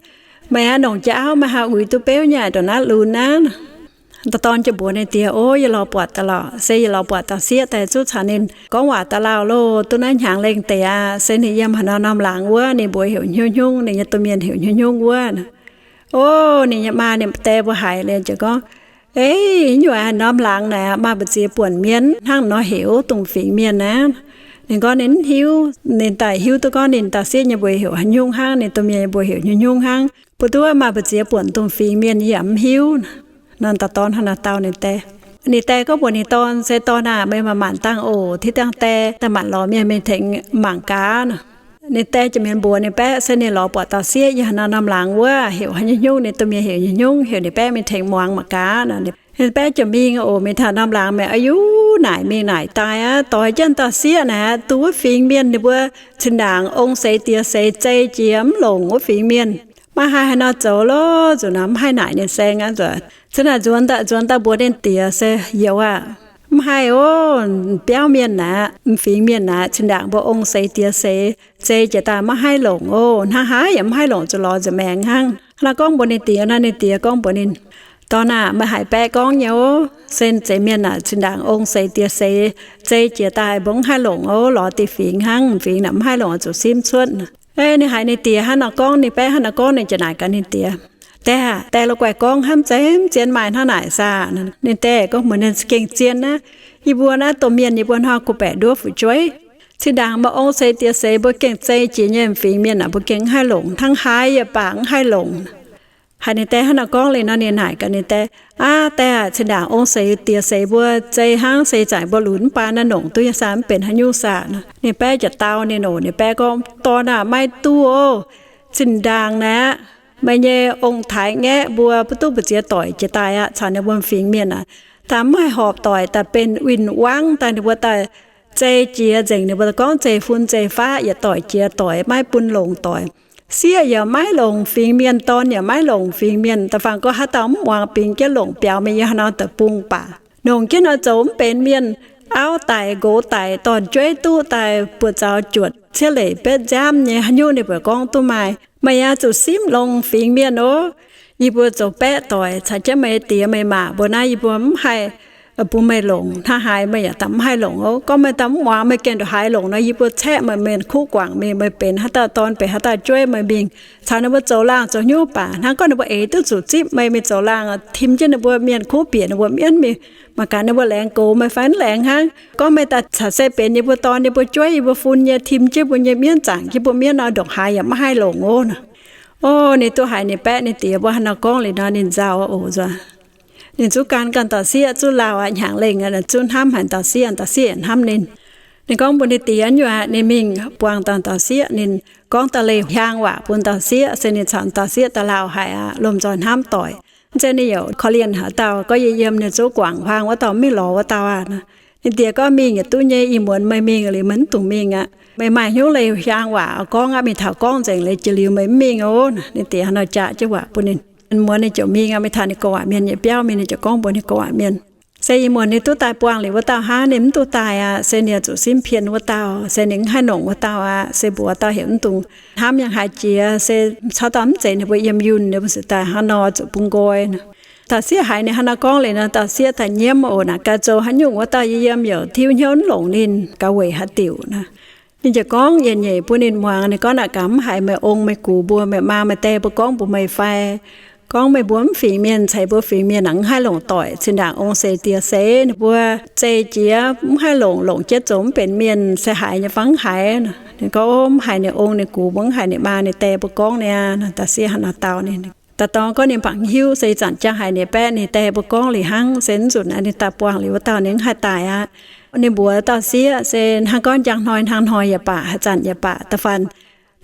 Meih aah longc jiex auv meih haih uix duqv beuv nyei aqv, ndongc naaiv lunx aqv. Dauh dorn ziouc mbuox ninh diex, Ov, yie lorz buatc daaih lorqc. Se yie lorz buatc dauh sieqv daaih zuqv caux ninh gorngv waac daaih lauh loh, duqv naaiv hnyangx lengh deix aqv. Se ninh yiem haaix norm norm laangz wuov, ninh mbuox heuc Hnyouv Hnyungv, ninh nyei domh mienh heuc Hnyouv Hnyungv wuov. Ov, ninh nyei maa ninh dae mbuo haiz liuz ziouc gorngv, Ei, nyungc norm laangz naaic maaih mbu'ziex buonc mienh hnangv nor heuc dongh fingx mienh aqv. Ninh gorngv ninh mv hiuv, ninh daaih hiuv duqv gorngv ninh dauh sieqv nyei mbuox heuc Hnyouv Hnyungv hnangv, ninh domh mienh nyei mbuox heuc Hnyouv Hnyungv hnangv. Mbuo duqv maaih mbu'ziex buonc dongh fingx mienh yie yaac mv hiuv. Nor dauh dorn hnangv naaic dau ninh dae. Ninh dae gorngv mbuox ninh dorn, Se dorn aah, meih manc-manc dangh oc. Tih dangh dae daaih manc lorz mienh mingh tengx mangc gaax nor. Ninh dae ziouc mingh mbuox ninh baeqv se ninh lorz buatc dauh sieqv yiem haaix norm norm laangz wuov, heuc Hnyouv Hnyungv, ninh domh mienh heuc Hnyouv Hnyungv, heuc ninh baeqv mingh tengx muangx mangc gaax nor. Ninh baeqv ziouc mingh oc, mingh taux norm laangz mi'aqv. Aa yu, naaic mingh naaic daaih aqv, doix jienv dauh sieqv naaic aqv, dongh wuov fingx mienh ninh mbuo zinh ndaangc ong seix diex seix zei jiex mv longc wuov fingx mienh. Maiv haih haaix nor zoux lorqc, nzunc naaic mv haih naaic ninh saeng aqv nzuonx. Cin naaic nzuonx daaih, nzuonx daaih mbuox ninh diex se, Youz aah, mv haih oc. Biauv mienh naaic, m'fingx mienh naaic, zinh ndaangc mbuo ong seix diex seix zei jiex daaih maiv haih longc oc. Hnangv haaix yaac mv haih longc, zuqc lorz nza'maengx hnangv. Hnangv naaiv gorngv mbuox ninh diex nor, ninh diex gorngv mbuox ninh, Dorn aah, meih haiz baeqv gorngv nyei oc. Se zeiz mienh naaic zinh ndaangc ong seix diex seix zei jiex daaih mbuo mv haih longc oc. Lorz diqc fingx hnangv, m'fingx naaic mv haih longc, zuqc simv cuotv. Ei, ninh haiz ninh diex hnangv nor gorngv, ninh baeqv hnangv nor gorngv, ninh ziouc naaic gaax ninh diex, Daeh aah, daeh la'guaih gorngv hnamv zeiz mv zien maaih hnangv naaic saah? Ninh daeh gorngv mbuox ninh, Gengh zien aqv. Yie mbuo naaiv domh mienh yie mbuo hnoi kuh baeqc nduov fu'jueiv. Zinh ndaangc maaih ong seix diex seix mbuo gengh zei jiex nyei, m'fingx mienh aah, mbuo gengh mv haih longc, hnangv haaix yaac baac mv haih longc. Haiz ninh daeh hnangv naaiv gorngv liuz nor, ninh naaic gaax ninh daeh, Aav, daeh aah, zinh ndaangc ong seix diex seix mbuo zei hnangv, se zanc mbuo lunx mv baac naaiv longc duqv nyei saah, mv benx haaix nyungc saah? Ninh baeqv ziouc dau ninh oc. Ninh baeqv gorngv, Dorn aah, maiv duqv oc. Zinh ndaangc naaiv meih nyei ong-taaix-ngaeqv mbuo mv duqv mbu'ziex doic jiex daaih aqv, caux ninh mbuo m'fingx mienh aac, daaih mv haih horpc doic daaih benx win-wangv daaih, ninh mbuo daaih zei jiex nzengc, ninh mbuo gorngv zei fun zei faqv yietc doic jiex doic, maiv bun longc doic. Sieqv yaac maiv longc fingx mienh, dorn yaac maiv longc fingx mienh. Da'faanh gorngv haaix dauh mv muangx bingx jienv longc biaux mingh yiem haaix nor deic-bung baac, longc jienv nor zoux mv benx mienh. Auv daic, nqox daic, dorn-jueiv duqv daaih buoz-zaux juotc, ciev leic betv nziaamv nyei, haaix nyungc ninh mbuo gorngv duqv maaih. Meih aah, zuqc simv longc fingx mienh oc. yie mbuo zoux baeqv doic caux jienv meih diex meih maac mbuo naaiv, yie mbuo mv haih bun meih longc. Hnangv haaix meih yaac daaih mv haih longc oc. Gorngv meih daaih mv muangx, meih gengh ndongc haaix longc nor, yie mbuo caeqv meih mienh kuv guangc mingh, meih benx haaix dauh dorn, benx haaix dauh jueiv, meih mingh caux ninh mbuo zoux laangh zoux hnyouv baac hnangv gorngv ninh mbuo eix duqv zuqc zipv meih, meih zoux laangh tim jienv ninh mbuo mienh kuv, bieqc ninh mbuo mienv mingh, mangc gaax ninh mbuo laengz gox meih fai mv laengz hnangv. Gorngv meih daaih caux se benx yie mbuo dorn, yie mbuo jueiv, yie mbuo fun nyei, tim jienv mbuo nyei mienv, zaangc jienv mbuo mienv nor, ndongc haaix yaac mv haih longc oc. Ov, ninh duqv haiz ninh baeqv ninh diex mbuo haaix nor gorngv liuz nor, ninh nzauh oc nzuonx. Ninh zuqv gan ganh dauh sieqv, zuqv lauh aqv, hnyangx lengh aqv, zuqv hnamv haic dauh sieqv, dauh sieqv yaac hnamv ninh. Ninh gorngv mbuox ninh diex nyei aqv, ninh mingh buangh dangh dauh sieqv, ninh gorngv da'leih hiaang waac bun dauh sieqv, se ninh caux dauh sieqv daaih lauh haic aqv, lomh nzoih hnamv doic. Mv zeiz ninh yaac korv-lienh haaix dauh, gorngv yie yiem ninh zuqv guangc huaang wuov dauh, mv mingh lorz wuov dauh aqv. Ninh diex gorngv mingh yaac duqv nyei, ih muonz meih mingh liuz meih mv dungx mingh aqv. Meih maaih hnyouv leih hiaang waac gorngv aqv, mingh taux gorngv nzengc liuz jiex liuz meih mv mingh oc. Ninh diex hnangv nor jaax jienv waac bun ninh. Muonz ninh ziouc mingh aqv, mingh taux ninh gorngv waac mienh nyei biauv mingh, ninh ziouc gorngv mbuox ninh gorngv waac mienh, se ih muonz ninh duqv daaih buangh liuz wuov dauh hnangv, ninh mv duqv daaih aqv, se ninh zuqc simv pien wuov dauh, se ninh mv haih longc wuov dauh aqv, se mbuox dauh heuc mv dungx hnamv yangh haaix jiex, se caux dauh mv zeiz ninh mbuo yiem yunh, ninh mbuo zuqc daaih hnangv nor zuqc bun nqoi. Dauh sieqv haiz ninh hnangv nor gorngv liuz nor, dauh sieqv daaih nyiemv oc, naaic gaax zoux haaix nyungc wuov dauh yiem yiem yaac tiuv hnyouv mv longc ninh, gaax weic haaix diuc nor. Ninh ziouc gorngv yietc nyeic bun ninh muangx. Ninh gorngv, naaic gaax mv haiz meih ong meih gux mbuo, meih maa meih die mbuo gorngv mbuox meih fai? Gorngv meih mbuo mv fingx mienh, ceix mbuo fingx mienh aqv, mv haih longc doic, zinh ndaangc ong seix die seix, ninh mbuo zeih jiex mv haih longc, longc jienv zoux mv benx mienh, se haiz nyei fai mv haiz? Ninh gorngv, mv haiz ninh ong ninh gux mbuo, mv haiz ninh maa ninh die mbuo gorngv niaa. Dauh sieqv hnangv naaic dau ninh. Dauh dorn gorngv ninh bangc hiuv, se ih zanc jaa haiz ninh baeqv ninh die mbuo gorngv liuz hnangv, se mv nzunc ninh daaih buangh liuz wuov dauh ninh mv haih daaih aqv. Ninh mbuox dauh sieqv, se hnangv gorngv njang hnoi hnangv hnoi yaac baac, haaix zanc yaac baac, da'faanh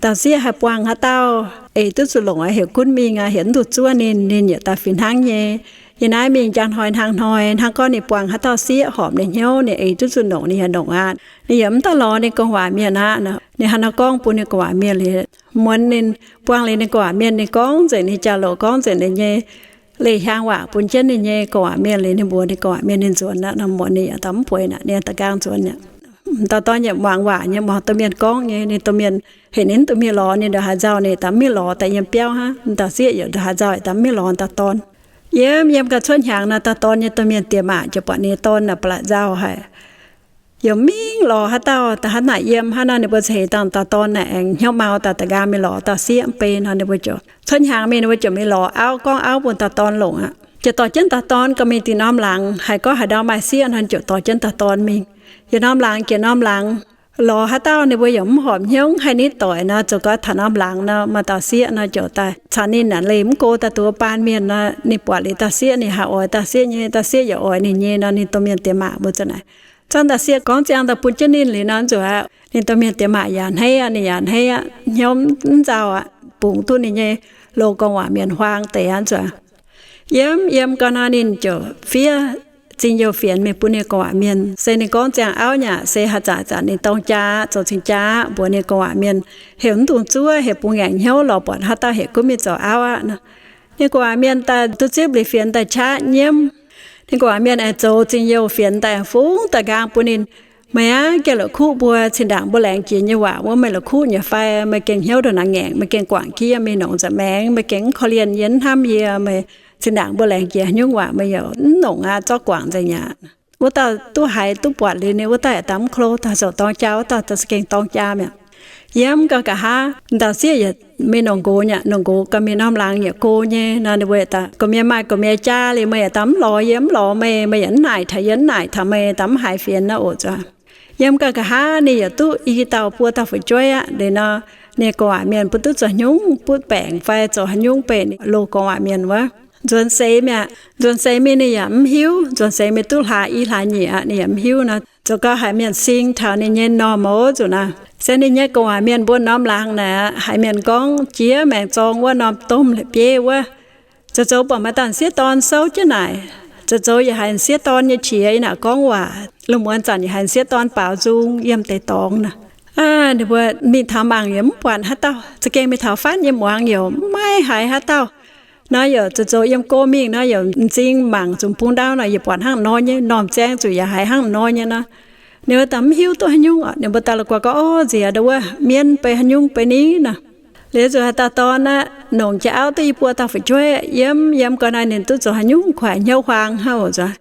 dauh sieqv haih buangh haaix dauh eix duqv zuqc longc aqv, heuc gunv mingh aqv, heuc mv dungx zuov ninh, ninh yaac daaih fih hnangv nyei. Yiem naaiv mingh njang hnoi hnangv hnoi, hnangv gorngv ninh buangh haaix dauh sieqv horpc ninh hnyouv, ninh eix duqv zuqc longc ninh yaac longc aqv. Ninh yaac mv daaih lorz ninh gorngv waac mienh aqv. Ninh hnangv naaiv gorngv bun ninh gorngv waac mienh liuz, muonz ninh buangh liuz ninh gorngv waac mienh, ninh gorngv nzengc ninh jauv-louc, gorngv nzengc ninh nyei leih hiaang waac bun jienv ninh nyei gorngv waac mienh liuz, ninh mbuox ninh gorngv waac mienh ninh nzuonx aqv. Nor muonz ninh yaac daaih mv bueix aqv, ninh daaih nqaang nzuonx aqv. Dauh dorn yaac muangx waac nyei, muangx domh mienh gorngv nyei. Ninh domh mienh heuc ninh mv dungx mingh lorz ninh, ndongc haaix nzauh ninh daaih mv mingh lorz, daaih yiem biauv hnangv. Dauh sieqv yaac ndongc haaix nzauh daaih mv mingh lorz dauh dorn. Yiem yiem gau cuotv hnyangx nor, dauh dorn nyei domh mienh diex maac ziouc buatc ninh nyei dorn naaic ba'laqc nzauh haic, yaac mv mingh lorz haaix dauh. Da'hnangv naaic yiem hnangv nor, ninh mbuo ceix dangh dauh dorn naaic aengx hnyouv mau daaih, da'nqaang mingh lorz dauh sieqv mv bei nor, ninh mbuo ziouc cuotv hnyangx mingh, ninh mbuo ziouc mingh lorz auv, gorngv auv bun dauh dorn longc aqv. Ziouc dorh jienv dauh dorn gau mingh dingh norm laangz, haiz gorngv haaix ndau maaih sieqv nor, ziouc dorh jienv dauh dorn mingh. Yiem norm laangz jiex norm laangz, lorz haaix dauh ninh mbuo yaac mv horpc hnyouv, haih nitv doic nor, zoux gau taux norm laangz nor, maaih dauh sieqv nor ziouc daaih caux ninh naaic leih mv go daaih duqv baan mienh nor. Ninh buatc liuz dauh sieqv, ninh haih oix dauh sieqv nyei, dauh sieqv yaac oix ninh nyei nor, ninh domh mienh diex maac mbuo ziouc naaic, zanc dauh sieqv gorngv ziangx daaih bun jienv ninh liuz nor, nzuonx ninh domh mienh diex maac yaac hneiv aqv, ninh yaac hneiv aqv, hnyouv mv nzauh aqv, bungx duqv ninh nyei loz-gorngv waac mienh huaang deix aqv nzuonx. Yiem yiem gau nor, ninh ziouc fiev zingh youh fienx mingh bun ninh gorngv waac mienh. Se ninh gorngv ziangx auv nyei aqv, se haaix zanc zanc ninh dorng jaa aqv, zoux cing jaa aqv, mbuox ninh gorngv waac mienh heuc mv dungx zuov, heuc bungx ngaengc hnyouv, lorz buatc haaix dauh heuc gunv mingh zoux auv aqv nor. Ninh gorngv waac mienh daaih duqv zipv liuz fienx daaih qaqv nyiemv. Ninh gorngv waac mienh aengx zoux zingh youh fienx daaih fungx daaih nqaang bun ninh. Meih aqv, gengh la'kuqv mbuo, zinh ndaangc mbuo laengz jiex nyei waac wuov, meih la'kuqv nyei fai? Meih gengh hnyouv ndongc naaiv ngaengc, meih gengh guangc jienv yie, meih nongc nza'maengx, meih gengh mv korv-lienh yie, mv hnamv yie. Meih zinh ndaangc mbuo laengz jiex haaix nyungc waac meih yaac mv nongc aqv, zorqv guangc nzengc aqv. Wuov dauh duqv haiz duqv buatc liuz, ninh wuov dauh yaac daaih mv klo, daaih zoux dorng jaa wuov dauh daaih za'gengh dorng jaa mi'aqv. Yiem gau nqa'haav dauh sieqv yaac mingh nongc nqox nyei aqv, nongc nqox gau mingh norm laangz yaac go nyei nor, ninh mbuo yaac daaih gorqv-mienh maaih gorqv-mienh jaa liuz, meih yaac daaih mv lorz yie, mv lorz meih, meih yaac mv naaic taux yie, mv naaic taux meih, daaih mv haiz fienx nor oc zuqc. Yiem gau nqa'haav ninh yaac duqv i dauh buo dauh fu'jueiv aqv. Liuz nor, ninh gorngv waac mienh mbuo duqv zoux haaix nyungc butv baengc fai zoux haaix nyungc benx loz-gorngv waac mienh wuov. Nzuonx seix mi'aqv. Nzuonx seix mingh ninh yaac mv hiuv. Nzuonx seix mingh duqv hlaax i hlaax nyeic aqv, ninh yaac mv hiuv nor, zoux gau haiz mienh sing taux ninh nyei m'normh oc zuqc nor. Se ninh nyei gorngv waac mienh mbuo norm laangz naaic aqv, haiz mienh gorngv jiex maengx zorng wuov, norm domh la'bieiv wuov, zoux zoux buatc maaih dauh sieqv dorn souv jienv naaic. Zoux zoux yaac haiz sieqv dorn nyei qiex yiem naaic gorngv waac. Lungh muonz zanc yaac haiz sieqv dorn baaux nzung yiem deix dorngx nor. Aa, ninh mbuo mingh taux mangc yaac mv buatc haaix dauh. Za'gengh mingh taux fatv nyei muangx yaac maiv haiz haaix dauh. Nor yaac zoux zoux yiem go mingh nor yaac m'zing mangc zuqc bung ndau nor yaac buatc hnangv nor nyei, m'normh zaeng zuqc yaac haiz hnangv nor nyei nor. Ninh mbuo daaih mv hiuv duqv haaix nyungc, ninh mbuo daaih la'guaih gorngv, Ov, nziex ndau wuov mienv bei haaix nyungc bei ni nor. Liuz nzuqc haaix dauh dorn aqv, nongc jiex auv duqv i buo dauh fu'jueiv yiem, yiem gau naaiv ninh duqv zoux haaix nyungc kuaaic hnyouv huaang hnangv oc nzuqc.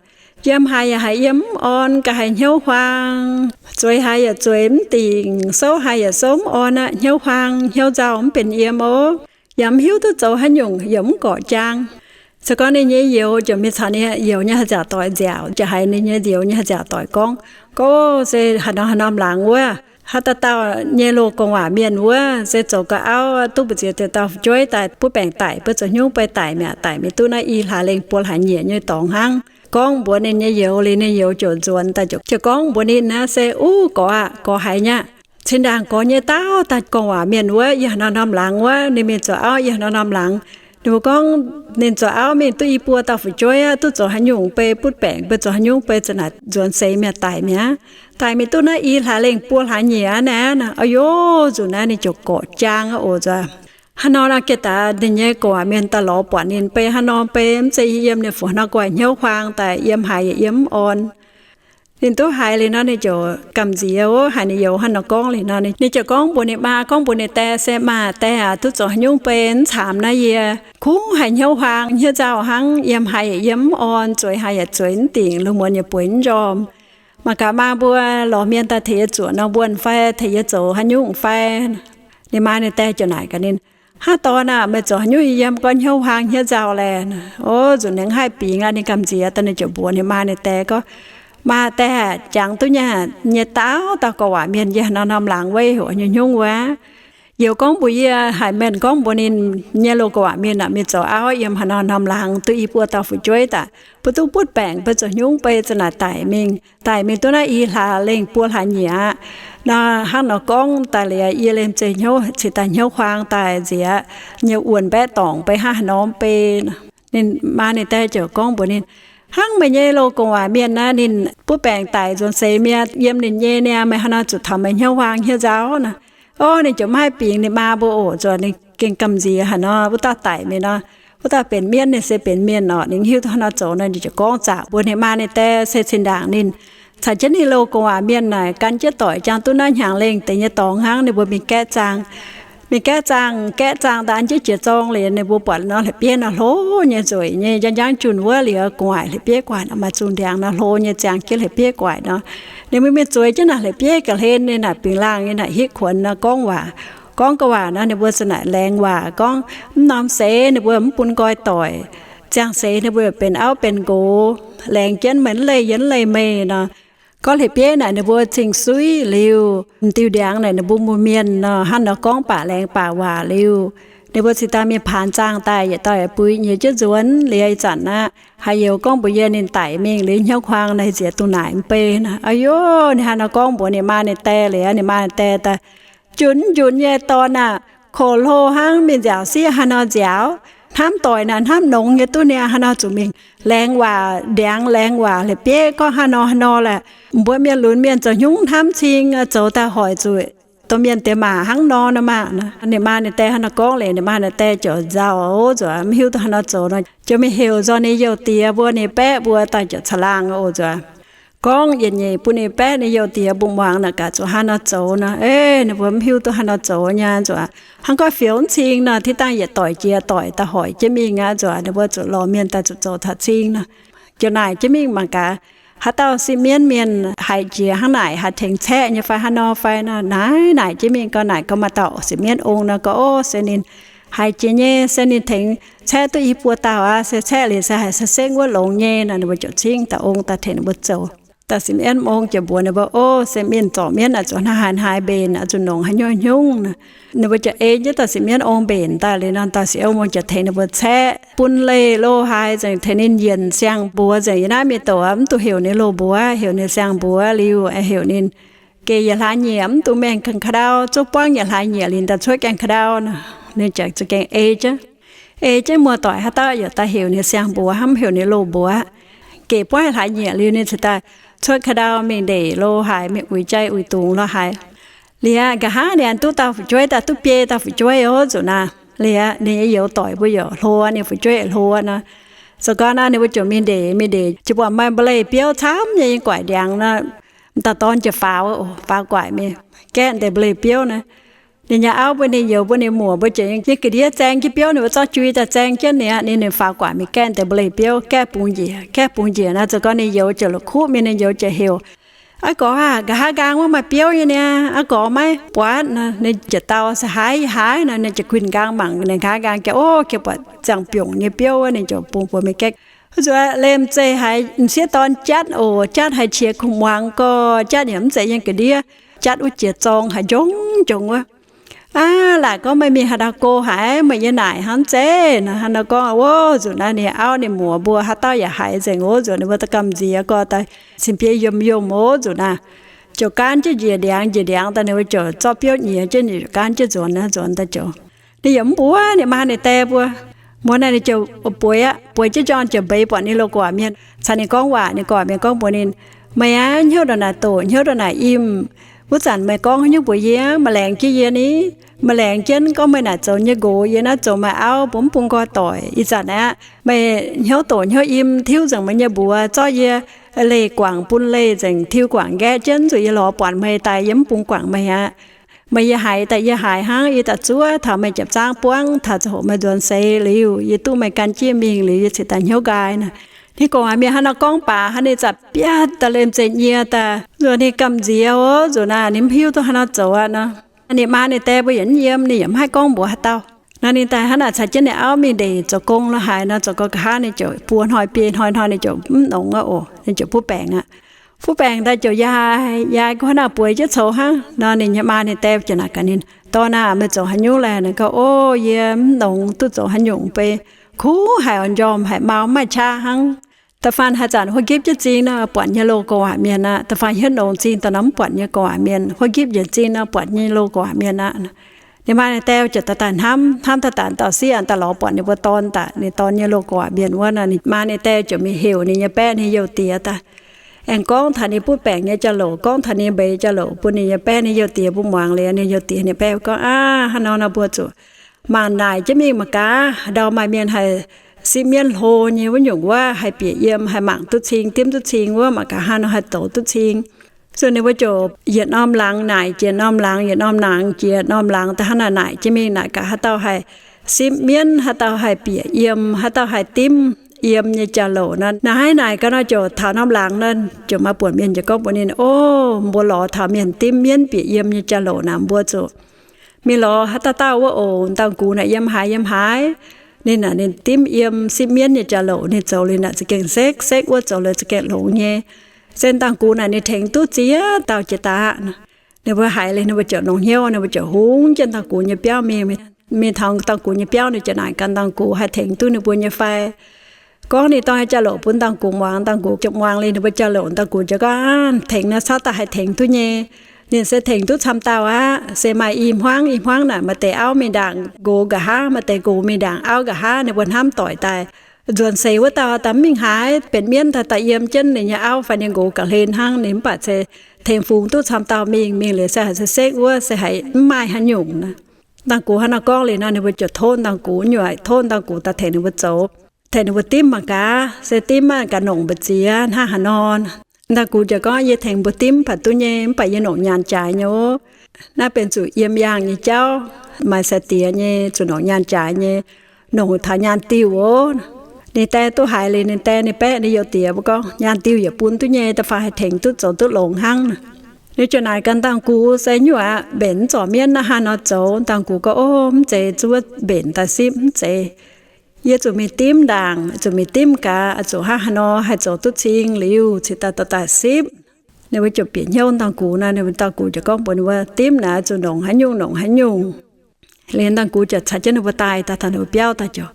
Yiem haaix yaac haiz yiem mv orn, ga'haiz hnyouv huaang, zueiz haaix yaac zueiz mv dingc, souv haaix yaac souv mv orn aqv, hnyouv huaang hnyouv nzauh mv benx yiem oc. Yaac mv hiuv duqv zoux haaix nyungc, yaac mv gorqv jaang. Se gorngv ninh nyei youz ziouc mingh caux ninh youz nyei haaix nziaauc doic nziaauc, ziouc haiz ninh nyei youz nyei haaix nziaauc doic gorngv, Gorngv se haaix norm haaix norm laangz wuov, haaix dauh dauh nyei loz gu'nguaaic mienh wuov, se zoux gau auv duqv mbu'ziex dauh fu'jueiv daaih butv baengc daic, butv zoux haaix nyungc bei daic mi'aqv, daic mingh duqv naaiv i hlaax lengh buo hlaax nyieqc nyei dorngx hnangv. Gorngv mbuox ninh nyei youz liuz, ninh youz ziouc nzuonx daaih ziouc gorngv mbuox ninh naaiv se, Uv, gorx aac, gorx haiz nyei aqv. Cin ndaangc gorx nyei dauh dauh gu'nguaaic mienh wuov, yiem haaix norm norm laangz wuov, ninh mingh zoux auv yiem haaix norm norm laangz. Ninh mbuo gorngv ninh zoux auv mingh duqv i buo dauh fu'jueiv aqv, duqv zoux haaix nyungc bei butv baengc, bei zoux haaix nyungc bei za'naaic nzuonx seix mi'aqv, daic mi'aqv. Daic mingh duqv naaiv i hlaax lengh buo hlaax nyieqc aqv naaiv. A'yoz, nzuqc naaiv ninh ziouc gorqv jaang aqv oc nzuqc. Haaix nor nor geh daaih ninh nyei gu'nguaaic mienh daaih lorz buatc ninh bei haaix nor bei, mv zeiz yiem ninh fu'jueiv nor guaih hnyouv huaang daaih, yiem haaix yaac yiem mv orn. Ninh duqv haiz liuz nor, ninh ziouc gamh nziex oc, haiz ninh youz hnangv nor gorngv liuz nor, ninh ziouc gorngv mbuox ninh maa, gorngv mbuox ninh die se, Maa, die aac, duqv zoux haaix nyungc bei mv caamx naaiv yie kungx haiz hnyouv huaang hnyouv nzauh hnangv, yiem haaix yaac yiem mv orn, zueiz haaix yaac zueiz mv dingc, lungh muonz yaac bueix mv njormh. Mangc gaax maa mbuo lorz mienh daaih tengx yie zuoqc norm wuonh fai tengx yie zoux haaix nyungc fai? Ninh maa ninh die ziouc naaic gaax ninh, Hnangv dorn aah, meih zoux haaix nyungc yiem gorngv hnyouv huaang hnyouv nzauh laeh? Ov, nzunc ninh mv haih bingx aqv, ninh gamh nziex daaih, ninh ziouc mbuox ninh maa ninh die gorngv, Maa die aah, jangx duqv nyei, nyei dauh dauh gorx-waac mienh yiem haaix norm norm laangz wuov, heuc haaix nyungc nyungc wuov. Youz gorngv mbuox yie haic, mienh gorngv mbuox ninh nyei loz gorx-waac mienh aah, mingh zoux auv yiem haaix norm norm laangz, duqv i buo dauh fu'jueiv daaih, mbuo duqv butv baengc, mbuo zoux haaix nyungc bei za'naaic daic mingh, daic mingh duqv naaiv i hlaax lengh buo hlaax nyieqc aqv. Nor hnangv nor gorngv daaih liuz, yie liemh zeih hnyouv cingx daaih hnyouv huaang daaih nziex nyei wuonh mbaeqv dorngc bei hnangv haaix norm bei. Ninh maa ninh die ziouc gorngv mbuox ninh, Hnangv meih nyei loz gorx-waac mienh naaiv, ninh butv baengc daic nzuonx seix mi'aqv, yiem ninh nyei niaa, meih haaix nor zuqc taux meih hnyouv huaang hnyouv nzauh nor? Ov, ninh ziouc mv haih bingx ninh maa mbuo oc, nzuonx ninh gengh gamh nziex haaix nor, wuov dauh daic mingh nor, wuov dauh benx mienv, ninh se benx mienh orqc, ninh mv hiuv duqv haaix nor zoux nor, ninh ziouc gorngv zaqc mbuox ninh maa ninh die se cin ndaangc ninh caux jienv ninh loz gorx-waac mienh naaic gan jienv doic jaang duqv naaiv hnyangx lengh deix nyei dorngx hnangv, ninh mbuo mingh gaeqv zaang. Mingh gaeqv zaang, gaeqv zaang daaih an jienv jiex zorng liuz, ninh mbuo buatc nor la'bieiv nor hlo nyei, nzueic nyei, njang njang junh wuov liuz, gu'nguaaic la'bieiv gu'nguaaic nor maaih zungh ndiangx nor hlo nyei, ziangh jienv la'bieiv gu'nguaaic nor. Ninh mbuo mingh zueiz jienv naaic la'bieiv ga'hlen, ninh naaic bingx laangh, ninh naaic hitv kuonx nor gorngv waac. Gorngv ga'waac nor, ninh mbuo za'naaic laengz waac gorngv, mv norm seix ninh mbuo mv bun nqoi doic, ziangh seix ninh mbuo yaac benx auv benx nqox, laengz jienv meih mv leih yie mv leih meih nor. Gorngv la'bieiv naaic ninh mbuo cing-suiv liuz, m'diuh ndiangx naaic ninh mbuo mbuo mienh nor, hnangv nor gorngv baac laengz baac waac liuz, ninh mbuo cingx daaih mingh paanx zaangh daaih, yietc dauh yietc bui nyiex jienv nzuonx liuz ih zanc aqv. Haaix youz gorngv mbuox yie ninh daic mingh liuz hnyouv huaang naaic nziex dungh naaic mv bei nor. A'youz, ninh hnangv nor gorngv mbuox ninh maa ninh die liuz, ninh maa ninh die daaih, Junc junc nyei dorn aah, kox hlo hnangv, mingh nziaauc sieqv haaix nor nziaauc? Hnamv doic naaic hnamv nongx nyei duqv niaa, haaix nor zuqc mingh laengz waac ndiangx, laengz waac la'bieiv gorngv haaix nor haaix nor laeh. Mbuo mienh lunx mienh zoux haaix nyungc hnamv cing, zoux daaih hoic zuqc domh mienh diex maac hnangv nor nor maah. Ninh maa ninh die hnangv nor gorngv liuz, ninh maa ninh die ziouc nzauh oc nzuqc, mv hiuv duqv haaix nor zoux nor, ziouc mingh heuc nzorng ninh youh diex mbuo, ninh baeqv mbuo daaih ziouc caangh laangh oc nzuqc. Gorngv yietc nyeic bun ninh baeqv ninh youh diex mbuo muangx naaic gaax zuqc haaix nor zoux nor. Ei, ninh mbuo mv hiuv duqv haaix nor zoux nyei nzuqc. Hnangv gorngv fioux mv cing nor, tiv dangh yietc doic jiex doic daaih hoic jienv mingh aqv nzuqc. Ninh mbuo zuqc lorz mienh daaih zuqc zoux taux cing nor, ziouc naaic jienv mingh mangc gaax, haaix dauh sipv mienv mienh haiz jiex hnangv naaic haih tengx caeqv nyei fai haaix nor fai nor. Naaic naaic jienv mingh gau, naaic gau maaih dauh sipv mienv ong nor gau, Ov, se ninh haiz jiex nyei, se ninh tengx caeqv duqv i buo dauh aqv. Se caeqv liuz se haiz se sekv wuov longx nyei nor. Ninh mbuo ziouc cingv dauh ong daaih tengx ninh mbuo zoux. Dauh sipv mienv ong ziouc mbuox ninh mbuo, Ov, se mienh zorc mienv aah, zuqc hnangv haaix hnangv mbenc, zuqc nongc haaix nyungc nyungc nor. Ninh mbuo ziouc ei jienv dauh sipv mienv ong mbenc daaih liuz nor, dauh sipv mienv ong ziouc tengx ninh mbuo caeqv bun leih lo haaix, zengc tengx ninh yienc siang-mbuox, zengc yie naaiv mingh douc mv duqv heuc ninh loz-mbuox, heuc ninh siang-mbuox liuz, heuc ninh gec yietc hlaax nyieqc mv duqv mengh gaengh ka'ndau, zuov buangv yietc hlaax nyieqc liuz daaih cuotv gaengh ka'ndau nor. Ninh ziouc za'gengh ei jienv, ei jienv muoz-doic haaix dauh yaac daaih heuc ninh siang-mbuox hnangv, heuc ninh loz-mbuox. Gec buangv yietc hlaax nyieqc liuz ninh cingx daaih cuotv ka'ndau mingh ndeic lo haaix, mingh uix jai uix dungz lo haaix. Liuz nqa'haav ninh duqv dauh fu'jueiv daaih, duqv biei dauh fu'jueiv oc nzuqc naaic. Liuz ninh nyei youz doic mbuo yaac hlo, ninh fu'jueiv yaac hlo nor. Zoux gau nor ninh mbuo ziouc mingh ndeic, mingh ndeic ziouc buatc maaih mba'leih biouv camv nyei guaaic ndiangx nor. Dauh dorn ziouc faaux, faaux guaaic mingh gaeqv deix mba'leih biouv nor. Ninh nyei auv mbuo, ninh youz mbuo, ninh muoc mbuo ziouc nyei ga'ndiev zaeng jienv biouv, ninh mbuo zorqv jui daaih zaeng jienv ninh aqv. Ninh, ninh faaux guangc mingh gaeqv deix mba'leiz biouv, gaeqv bungx njiec, gaeqv bungx njiec naaic, zoux gau ninh youz ziouc la'kuqv mingh, ninh youz ziouc heuc, Aa gorx aah, nqa'haav nqaang wuov maaih biouv nyei niaa, aa gorx maiv buatc nor. Ninh ziouc dau, Se haaix, yie haiz nor. Ninh ziouc kuinx nqaang mangc ninh nqa'haav nqaang, gengh, o, gengh buatc ziangh biongc nyei biouv wuov. Ninh ziouc bungx buoz mingh gaeqv. Wuov nzunc lemh zeih haiz m'sieqv dorn jatv oc, jatv haiz qiex kuv muangx gorx, jatv yaac mv zeiz yiem ga'ndiev, jatv wuov jiex zorng haiz njongv njongc wuov. Aav, laaic gorngv meih mingh haaix ndau go haic, meih yiem naaic hnangv zeiz nor. Hnangv nor gorngv, wuov nzunc naaiv ninh auv ninh muoc mbuo haaix dauh yaac haiz nzengc. Wuov nzunc ninh mbuo da'ganh nziex gorx daaih cin biei yiem yiem wuov nzunc naaic, ziouc gaanv jienv njiec ndiangx, njiec ndiangx daaih ninh mbuo ziouc zorqv biouv nyiex jienv, ninh ziouc gaanv jienv nzuonx, nzuonx daaih ziouc ninh yaac mv mbuox ninh maa ninh die mbuo. Muonz naaic ninh ziouc bueix aqv, bueix jienv njormh ziouc mbeix buatc ninh loz-gu'nguaaz mienh, caux ninh gorngv waac. Ninh gorngv, mienh gorngv mbuox ninh, Meih aah, hnyouv ndongc naaic doqc, hnyouv ndongc naaic im. Wuov zanc meih gorngv haaix nyungc mbuox yie? Maaih laengz jienv yie ni? Maaih laengz jienv gorngv meih naaic zoux nyei nqox, yie naaiv zoux meih auv, mbuo mv bun nqoi doic. Ih zanc aqv, meih hnyouv doqc hnyouv im, tiuv nzengc meih nyei mbuox, zorqv yie leih guangc bun leih nzengc, tiuv guangc nqaeqv jienv, zuqc yie lorz buatc meih daaih, yie mv bun guangc meih aqv. Meih yie haiz daaih yie haiz hnangv, yie daaih zuov taux meih jiepc zaangv buangv, taux ziangh hoc meih nzuonx seix liuz, yie duqv meih gan jienv mingh liuz, yie cingx daaih hnyouv nqaai nor. Ninh gorngv waac mienh hnangv nor gorngv baac hnangv, ninh za'biatv daaih lemh zeih nyie daaih, nzunc ninh gamh nziex wuov nzunc naaic, ninh mv hiuv duqv haaix nor zoux aqv nor. Ninh maa ninh die mbuo yaac mv yiem, ninh yaac mv haih gorngv mbuox haaix dauh. Nor ninh daaih hnangv naaic caux jienv ninh auv mingh ndeic zoux gong la'haaix nor, zoux gau nqa'haav ninh ziouc buo hnoi biei hnoi, hnoi ninh ziouc mv nongx aqv oc, ninh ziouc butv baengc aqv. Butv baengc daaih ziouc yaac, yaac gunv hnangv naaic bueix jienv coux hnangv nor. Ninh nyei maa ninh die ziouc naaic gaax ninh, Dorn aah, meih zoux haaix nyungc laeh? Ninh gorngv, O, yie mv nongx duqv zoux haaix nyungc, beiv kuv haic oc, njormh haic, mau mv maaih qaqv hnangv. Da'faanh haaix zanc huotv gipv jienv zingh nor, buatc nyei loz-gu'nguaaz mienh aqv. Da'faanh hietv nongx zingh daaih nor mv buatc nyei gu'nguaaz mienh, huotv gipv njiec zingh nor buatc nyei loz-gu'nguaaz mienh aqv. Ninh maa ninh die ziouc daaih daaih hnamv, hnamv daaih daaih dauh sieqv daaih lorz buatc ninh mbuo dorn daaih, ninh dorn nyei loz-gu'nguaaz mienh wuov nor, ninh maa ninh die ziouc mingh heuc ninh nyei baeqv ninh youz diex daaih, aengx gorngv taux ninh butv baengc nyei jauv-louc, gorngv taux ninh mbeix jauv-louc bun ninh nyei baeqv ninh youz diex mbuo muangx liuz, ninh youz diex ninh baeqv gorngv, Aav, hnangv nor nor mbuo zuqc mangc naaic jienv mingh mangc gaax, ndau maaih mienh haih sipv mienv hlo nyei wuov nyungc wuov, haih bieqc yiem, haih mangc duqv cing, dimv duqv cing wuov, mangc gaax hnangv nor haih zoux duqv cing. Zuqc ninh mbuo ziouc yietc norm laangz naaic jiex norm laangz, yietc norm laangz jiex norm laangz, da'hnangv naaic naaic jienv mingh naaic gaax haaix dauh haih sipv mienv, haaix dauh haih bieqc yiem, haaix dauh haih dimv yiem nyei jauv-louc nor. Naaic haaix naaic gaax nor ziouc taux norm laangz nor, ziouc maaih buonc mienh ziouc gorngv mbuox ninh, O, mbuo lorz taux mienh dimv mienv bieqc yiem nyei jauv-louc naaic, mbuo zuqc mingh lorz haaix dauh dauh wuov oc. Dangh gux naaic yiem haaix yiem haaix, ninh naaic ninh dimv yiem sipv mienv nyei jauv-louc, ninh zoux liuz naaic za'gengh sekv sekv wuov, zoux liuz za'gengh longx nyei. Se dangh gux naaic ninh tengx duqv ziex dauh jiex daaih aqv. Ninh mbuo haiz liuz ninh mbuo ziouc longx hnyouv, ninh mbuo ziouc hungx jienv dangh gux nyei biauv mingh. Mingh taux dangh gux nyei biauv, ninh ziouc naaic gaax dangh gux haih tengx duqv ninh mbuo nyei fai. Gorngv ninh dorh nyei jauv-louc bun dangh gux muangx. Dangh gux ziouc muangx liuz ninh mbuo jauv-louc, dangh gux ziouc gorngv, Tengx nor, cauv daaih haih tengx duqv nyei. Ninh se tengx duqv camv dauh aqv. Se maaih i hmuangv, i hmuangv naaic maaih deix auv mingh ndaangc nqox nqa'haav, maaih deix nqox mingh ndaangc auv nqa'haav, ninh mbuo hnamv doic daaih, nzuonx seix wuov dauh daaih mv mingh haaix, benx mienv daaih daaih yiem jienv ninh nyei auv fai ninh nqox ga'hlen hnangv. Ninh mv baac se tengx fungx duqv camv dauh mingh. Mingh liuz se haiz se sekv wuov, se haiz mv maaih haaix nyungc nor. Dangh gux hnangv nor gorngv liuz nor, ninh mbuo ziouc tov dangh gux nyuoqc, tov dangh gux daaih tengx ninh mbuo zoux, tengx ninh mbuo dimv mangc gaax, se dimv mangc gaax nongc mbu'ziex hnangv haaix nor. Dangh gux ziouc gorngv, Yie tengx mbuo dimv baac duqv nyei, mv baac yie nongc nyaanh jaaix nyei oc. Naaiv benx zuqc yiem yaangh nyei jauv, maaih sai-diex nyei, zuqc nongc nyaanh jaaix nyei, nongc taux nyaanh diuh oc. Ninh die duqv haiz liuz, ninh die ninh baeqv ninh youz diex mbuo gorngv, Nyaanh diuh yaac bun duqv nyei, da'faanh haih tengx duqv zoux duqv longx hnangv. Ninh ziouc naaic gaax dangh gux, Se nyuoqc aqv, mbenc mv zorc mienv hnangv haaix nor zoux? Dangh gux gorngv, O, mv zeiz zuov mbenc daaih sipv, mv zeiz. Yie zuqc mingh dimv ndaangc, zuqc mingh dimv gaax, zuqc hnangv haaix nor haih zoux duqv cing liuz cingx daaih dorh daaih sipv. Ninh mbuo ziouc bieqc hnyouv dangh gux nor, ninh mbuo dangh gux ziouc gorngv mbuox ninh mbuo, Dimv naaic zuqc nongc haaix nyungc nongc haaix nyungc. Liuz dangh gux ziouc caux jienv ninh mbuo daaih, daaih taux ninh mbuo biauv daaih ziouc,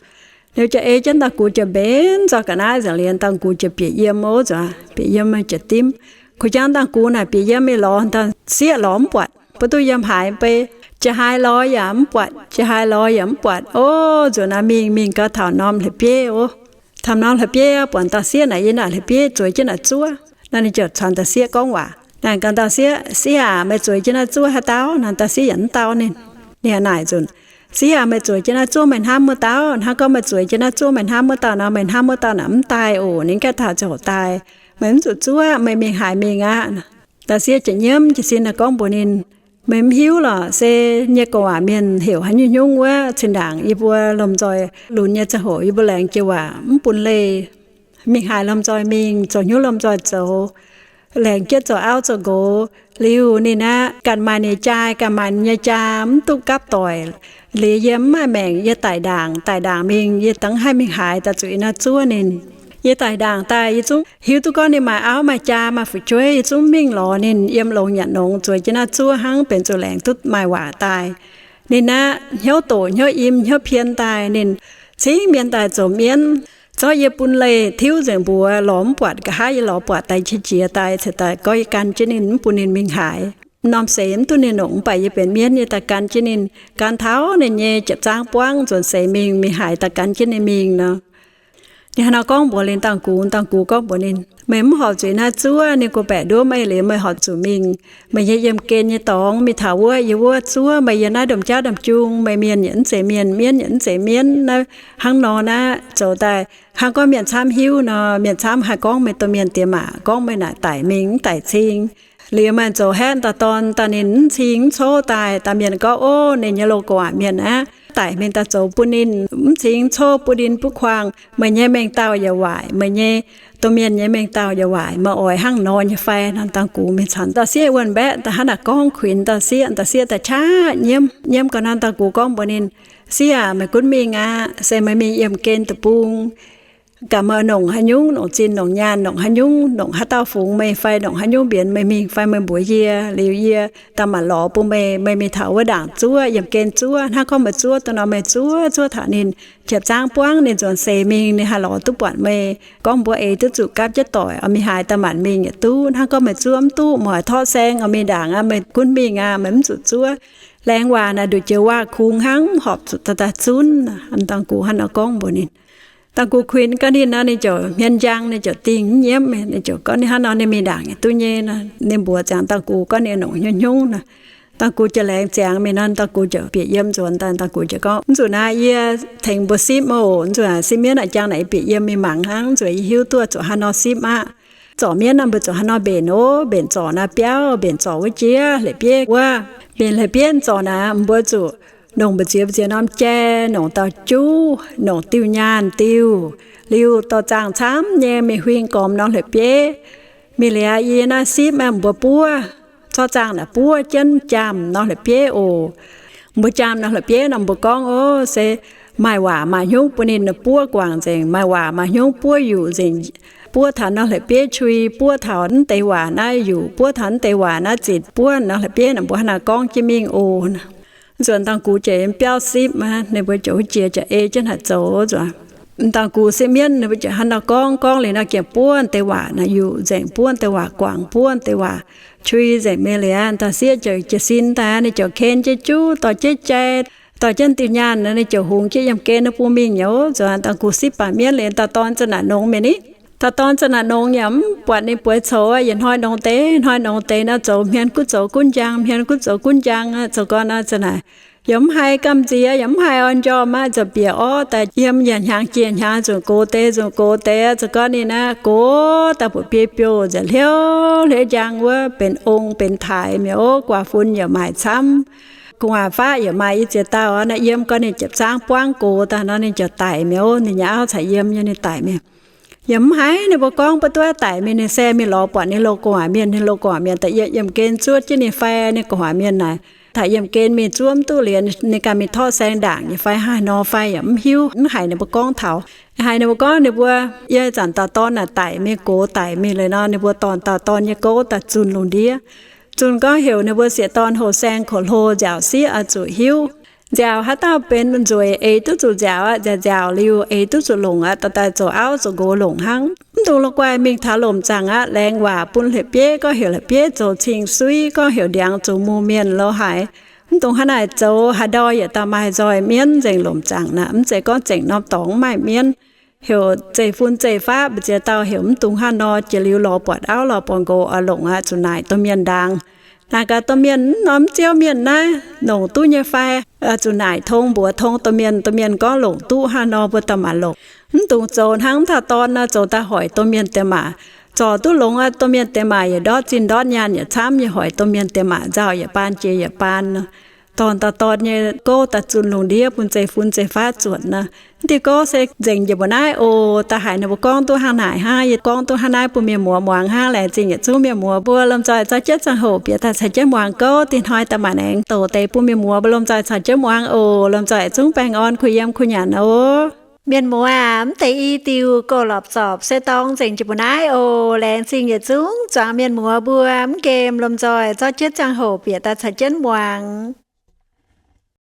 ninh mbuo ziouc ei jienv dangh gux ziouc mbenc nzoih ga'naaiv nzengc. Liuz dangh gux ziouc bieqc yiem oc, nzuonx bieqc yiem ziouc dimv. Kuv jangv dangh gux naaic bieqc yiem mingh lorz dangh sieqv lorz mv buatc, mbuo duqv yiem haaix mbei. Jiex haaix lorz yaac mv buatc, jiex haaix lorz yaac mv buatc oc. Nzuonx naaiv mingh, mingh gau taux norm hleix bieiv oc. Taux norm hleix bieiv buatc dangh sieqv naaic yiem naaic hleix bieiv zueiz jienv naaic zuov. Naaiv ninh ziouc caux dangh sieqv gorngv waac. Naaic gaax dangh sieqv, Sieqv aac, meih zueiz jienv naaiv zuov haaix dauh? Naaic dangh sieqv yaac mv dau ninh. Ninh naaic nzunc, Sieqv aac, meih zueiz jienv naaiv zuov meih hnamv wuov dauh? Hnangv gorngv meih zueiz jienv naaiv zuov meih hnamv wuov dauh nor, meih hnamv wuov dauh naaic mv daaih oc. Ninh gaengh taux ziouc daaih. Meih mv zuqc zuov, meih mingh haaix mingh aqv. Dangh sieqv ziouc nyiemv jiez sin naaic gorngv mbuox ninh, Meih mv hiuv lorqc, se nyei gorngv waac mienh heuc haaix nyungc nyungc wuov, zinh ndaangc yie mbuo lomh nzoih lunx nyei ziangh hoc yie mbuo laengz jienv waac mv bun leih, mingh haaix lomh nzoih mingh, zoux hnyouv lomh nzoih zoux, laengz jienv zoux auv zoux nqox. Liuz ninh aqv, ganh maanc nyei jaa, ganh maanc nyei jaa mv duqv gapv doic. Liuz yie mv maaih maengc, yie daic ndaangc, daic ndaangc mingh, yie dangv haih mingh haaix daaih zuqc yie naaiv zuov ninh. Yie daic ndaangc daaih yie zungv hiuv duqv gorngv ninh maaih auv maaih jaa maaih fu'jueiv, yie zungv mingh lorz ninh yiem longx nyanc nongx, zueiz jienv naaiv zuov hnangv, benx zuqc laengz duqv maaih waac daaih. Ninh aqv, hnyouv doqc, hnyouv im, hnyouv pien daaih, ninh cingv mienh daaih zoux mienv. Zorqv yie bun leih tiuv nzengc mbuox, lorz mv buatc, nqa'haav yie lorz buatc daaih qiex jiez daaih, ceix daaih gorngv yie gan jienv ninh mv bun ninh mingh haaix. Norm seix mv duqv ninh longc, mv baac yie benx mienv, yie daaih gan jienv ninh, gan taux ninh nyei jiepc zaangv buangv nzuonx seix mingh, mingh haaix daaih gan jienv ninh mingh nor. Ninh hnangv naaiv gorngv mbuox liuz Dangh Gux, Dangh Gux gorngv mbuox ninh, meih mv horpc zuqc naaiv zuov, ninh gorngv-baeqc nduov meih liuz meih horpc zuqc mingh. Meih nyei yiemh gen nyei dorngx mingh taux wuov, yie wuov zuov meih, yie naaiv domh jaav domh jung, meih mienh yaac mv zeiz mienh, mienv yaac mv zeiz mienv, naaiv hnangv nor naaiv zoux daaih hnangv gorngv mienh camv hiuv nor, mienh camv haih gorngv meih domh mienh diex maac, gorngv meih naaic daic mingh mv daic cing. Liuz maaih zoux haeqv dauh dorn daaih, ninh mv cing mv cov daaih, dauh mienh gorngv, ov, ninh nyei loz-gorngv waac mienh aqv, daic mingh daaih zoux bun ninh mv cing mv cov, bun ninh butv kuangh. Meih nyei mengh dauh yaac waaic, meih nyei domh mienh nyei mengh dauh yaac waaic, meih oix hnangv nor nyei fai? Nor Dangh Gux mingh caux dauh sieqv wuonh mbaeqv daaih hnangv naaic gorngv, kuinx dauh sieqv, dauh sieqv daaih qaqv nyiemv. Nyiemv gau nor Dangh Gux gorngv mbuox ninh, sieqv aac, meih gunv mingh aqv. Se meih mingh yiemh gen deic-bung, gaax meih longc haaix nyungc, longc zinh longc nyaanh, longc haaix nyungc, longc haaix dauh fungx meih fai longc haaix nyungc mbienx meih mingh fai, meih mbuox yie, liuz yie daaih maanc lorz bun meih. Meih mingh taux wuov ndaangc zuov, yiemh gen zuov, hnangv gorngv meih zuov dongh nor, meih zuov zuov taux ninh jiepc zaangv buangv, ninh nzuonx seix mingh, ninh haih lorz duqv buatc meih. Gorngv mbuo eix duqv zuqc gapv jienv doic, oix mingh haaix daaih maanc mingh yietc duqv. Hnangv gorngv meih zuov mv duqv, meih oix torqv saeng oix mingh ndaangc aqv, meih gunv mingh aqv, meih mv zuqc zuov. Laengz waac naaic nduqc joux waac-kungx hnangv, horpc zuqc daaih daaih zunv. Dangh Gux hnangv nor gorngv mbuox ninh. Dangh Gux kuinx gau ninh nor, ninh ziouc hmien njang, ninh ziouc dingh nyiemv, ninh ziouc gorngv ninh hnangv nor ninh mingh ndaangc yietc duqv nyei nor. Ninh mbuox ziangx Dangh Gux gorngv ninh longc hnyouv hnyouv nor. Dangh Gux ziouc laengz ziangx mingh nor, Dangh Gux ziouc bieqc yiem nzuonx daaih. Dangh Gux ziouc gorngv, mv zuqc naaiv yie tengx mbuo sipv oc. Mv zuqc sipv mienv naaic jangx naaic yie bieqc yiem mingh mangc hnangv, mv zuqc yie hiuv duqv zuqc haaix nor sipv aqv. Zorc mienv naaic mbuo zuqc haaix nor mbenc oc, mbenc zorc naaiv biauv, mbenc zorc wuov jiex la'bieiv wuov. Mbenc la'bieiv zorc naaic mbuo zuqc longc mbu'ziex mbu'ziex norm jai, longc dauh juv, longc diuh nyaanh diuh, liuz dorh zaangh camv nyei mingh huing gormx norm la'bieiv. Mingh liuz yie naaiv sipv aeqv, mbuo buov zorqv zaangh naaic buov jienv jaamh norm la'bieiv oc. Mbuo jaamh norm la'bieiv nor mbuo gorngv, ov, se maaih waac maaih hnyouv bun ninh buov guangc nzengc, maaih waac maaih hnyouv buov yuqc nzengc, buov taux norm la'bieiv qui, buov taux mv deix waac naaiv yuqc, buov taux mv deix waac naaiv zitc, buov norm la'bieiv nor mbuo hnangv naaiv gorngv jienv mingh oc. Nzuonx Dangh Gux ziouc yiem biauv sipv aqv, ninh mbuo ziouc wuov jiex ziouc ei jienv haaix zoux nzuonx. Dangh Gux sipv mienv ninh mbuo ziouc hnangv nor gorngv, gorngv liuz nor gengh buov deix waac naaic yuqc nzengc, buov deix waac guangc, buov deix waac qui nzengc. Mingh liuz, dauh sieqv ziouc jiez sin daaih, ninh ziouc ken jienv juv, dorh jienv jai, dorh jienv diuh nyaanh, ninh ziouc hungx jienv yiem gen ninh bung mingh nyei oc. Nzuonx Dangh Gux sipv baac mienv liuz, dauh dorn za'naaic nongx mingh ni. Dauh dorn za'naaic nongx yaac mv buatc ninh bueix coux, yietc hnoi nongx deix, hnoi nongx deix nor zoux hmien gunv zoux gunv njang, hmien gunv zoux gunv njang, zoux gau nor za'naaic yaac mv haih gamh nziex, yaac mv haih orn njormh aqv, ziouc bieqc orv daaih yiem yaac hnyangx jiex hnyangx, nzunc gox deix nzunc gox deix, zoux gau ninh aqv, gox daaih mbuoqc biei biouh nzengc, hleuv hleuv njang wuov, benx ong benx taaix mi'aqv. Guaax fun yaac maaih camv, gu'nguaaz faqv yaac maaih i ziex dauh. Naaiv yiem gau ninh jiepc zaangv buangv gox daaih nor, ninh ziouc daic mi'aqv. Ninh nyei auv caux yiem nyei, ninh daic mi'aqv. Yaac mv haiz ninh mbuo gorngv, mv duqv daic mingh, ninh se mingh lorz buatc ninh loz-gorngv waac mienh, ninh loz-gorngv waac mienh daaih yiem, yiem gen zuov jienv ninh fai, ninh gorngv waac mienh naaic taaih yiem gen mingh zuov mv duqv liuz, ninh ganh mingh torqv saeng ndaangc nyei fai haaix nor fai yaac mv hiuv, mv haiz ninh mbuo gorngv taux. Haiz ninh mbuo gorngv ninh mbuo yiem zanc dauh dorn naaic daic mingh, gox daic mingh liuz nor, ninh mbuo dorh dauh dorn nyei gouv daaih zunh lungh ndiev. Zunh gorngv heuc ninh mbuo sieqv dorn houx saeng koux hlo nziaauc sieqv oix zuqc hiuv. Nziaauc haaix dauh benx nzueic eix duqv zuqc nziaauc aqv, nziaauc nziaauc liuz eix duqv zuqc longc aqv, daaih daaih zoux auv zoux nqox longc hnangv. Mv dungx la'guaih mingh taux lomc zaangc aqv, laengz waac bun la'bieiv, gorngv heuc la'bieiv zoux cing-suiv, gorngv heuc ndiangx zoux mungh mienh lo haaix. Mv dungx hnangv naaic zoux, haaix ndau yietc dauh maaih nzoih mienv nzengc lomc zaangc naaic, mv zeiz gorngv zengc norm dorngx mv maaih mienv. Heuc zeiv-fun zeiv-faqv mbu'ziex dauh heuc mv dungx hnangv nor, jiex liuz lorz buatc auv lorz buatc nqox oix longc aqv, zuqc naaic domh mienh ndaangc. Naaic gaax domh mienh, mv norm ziouv mienh naaiv longc duqv nyei fai? Zuqc naaic tong mbuox tong domh mienh, domh mienh gorngv longc duqv hnangv nor mbuo daaih maanc longc. Mv dungx zoux hnangv taux dorn nor, zoux daaih hoic domh mienh diex maac. Zorc duqv longx aqv. Domh mienh diex maac yietc ndortv zinh ndortv nyaanh, yietc camv yietc hoic, domh mienh diex maac nzauh yietc baan jiex yietc baan nor. Dorn daaih dorn nyei gouv daaih zunh lungh ndiev bun zeiv-fun zeiv-faav zuotc nor. Mv diuh gouv se nzengc njiec mbuo naaiv oc. Da'haiz ninh mbuo gorngv duqv hnangv naaic hnangv, yie gorngv duqv hnangv naaiv bun mienh muoz muangx hnangv. Laengz zingh yietc zungv mienh muoz mbuo lomh nzoih zorqv jienv ziangh hoc bieqc daaih caux jienv muangx gouv. Dinh hnoi daaih maaih aengx douc deix bun mienh muoz mbuo lomh nzoih caux jienv muangx oc. Lomh nzoih yietc zungv baengh orn kuh yiem kuh nyanc oc. Mienh muoz aac, mv deix i diuh gouv lopc zorpc se dorngx nzengc jiex mbuo naaiv oc. Laengz zingh yietc zungv zuangx mienh muoz mbuo mv nqemh lomh nzoih zorqv jienv ziangh hoc bieqc daaih caux jienv muangx.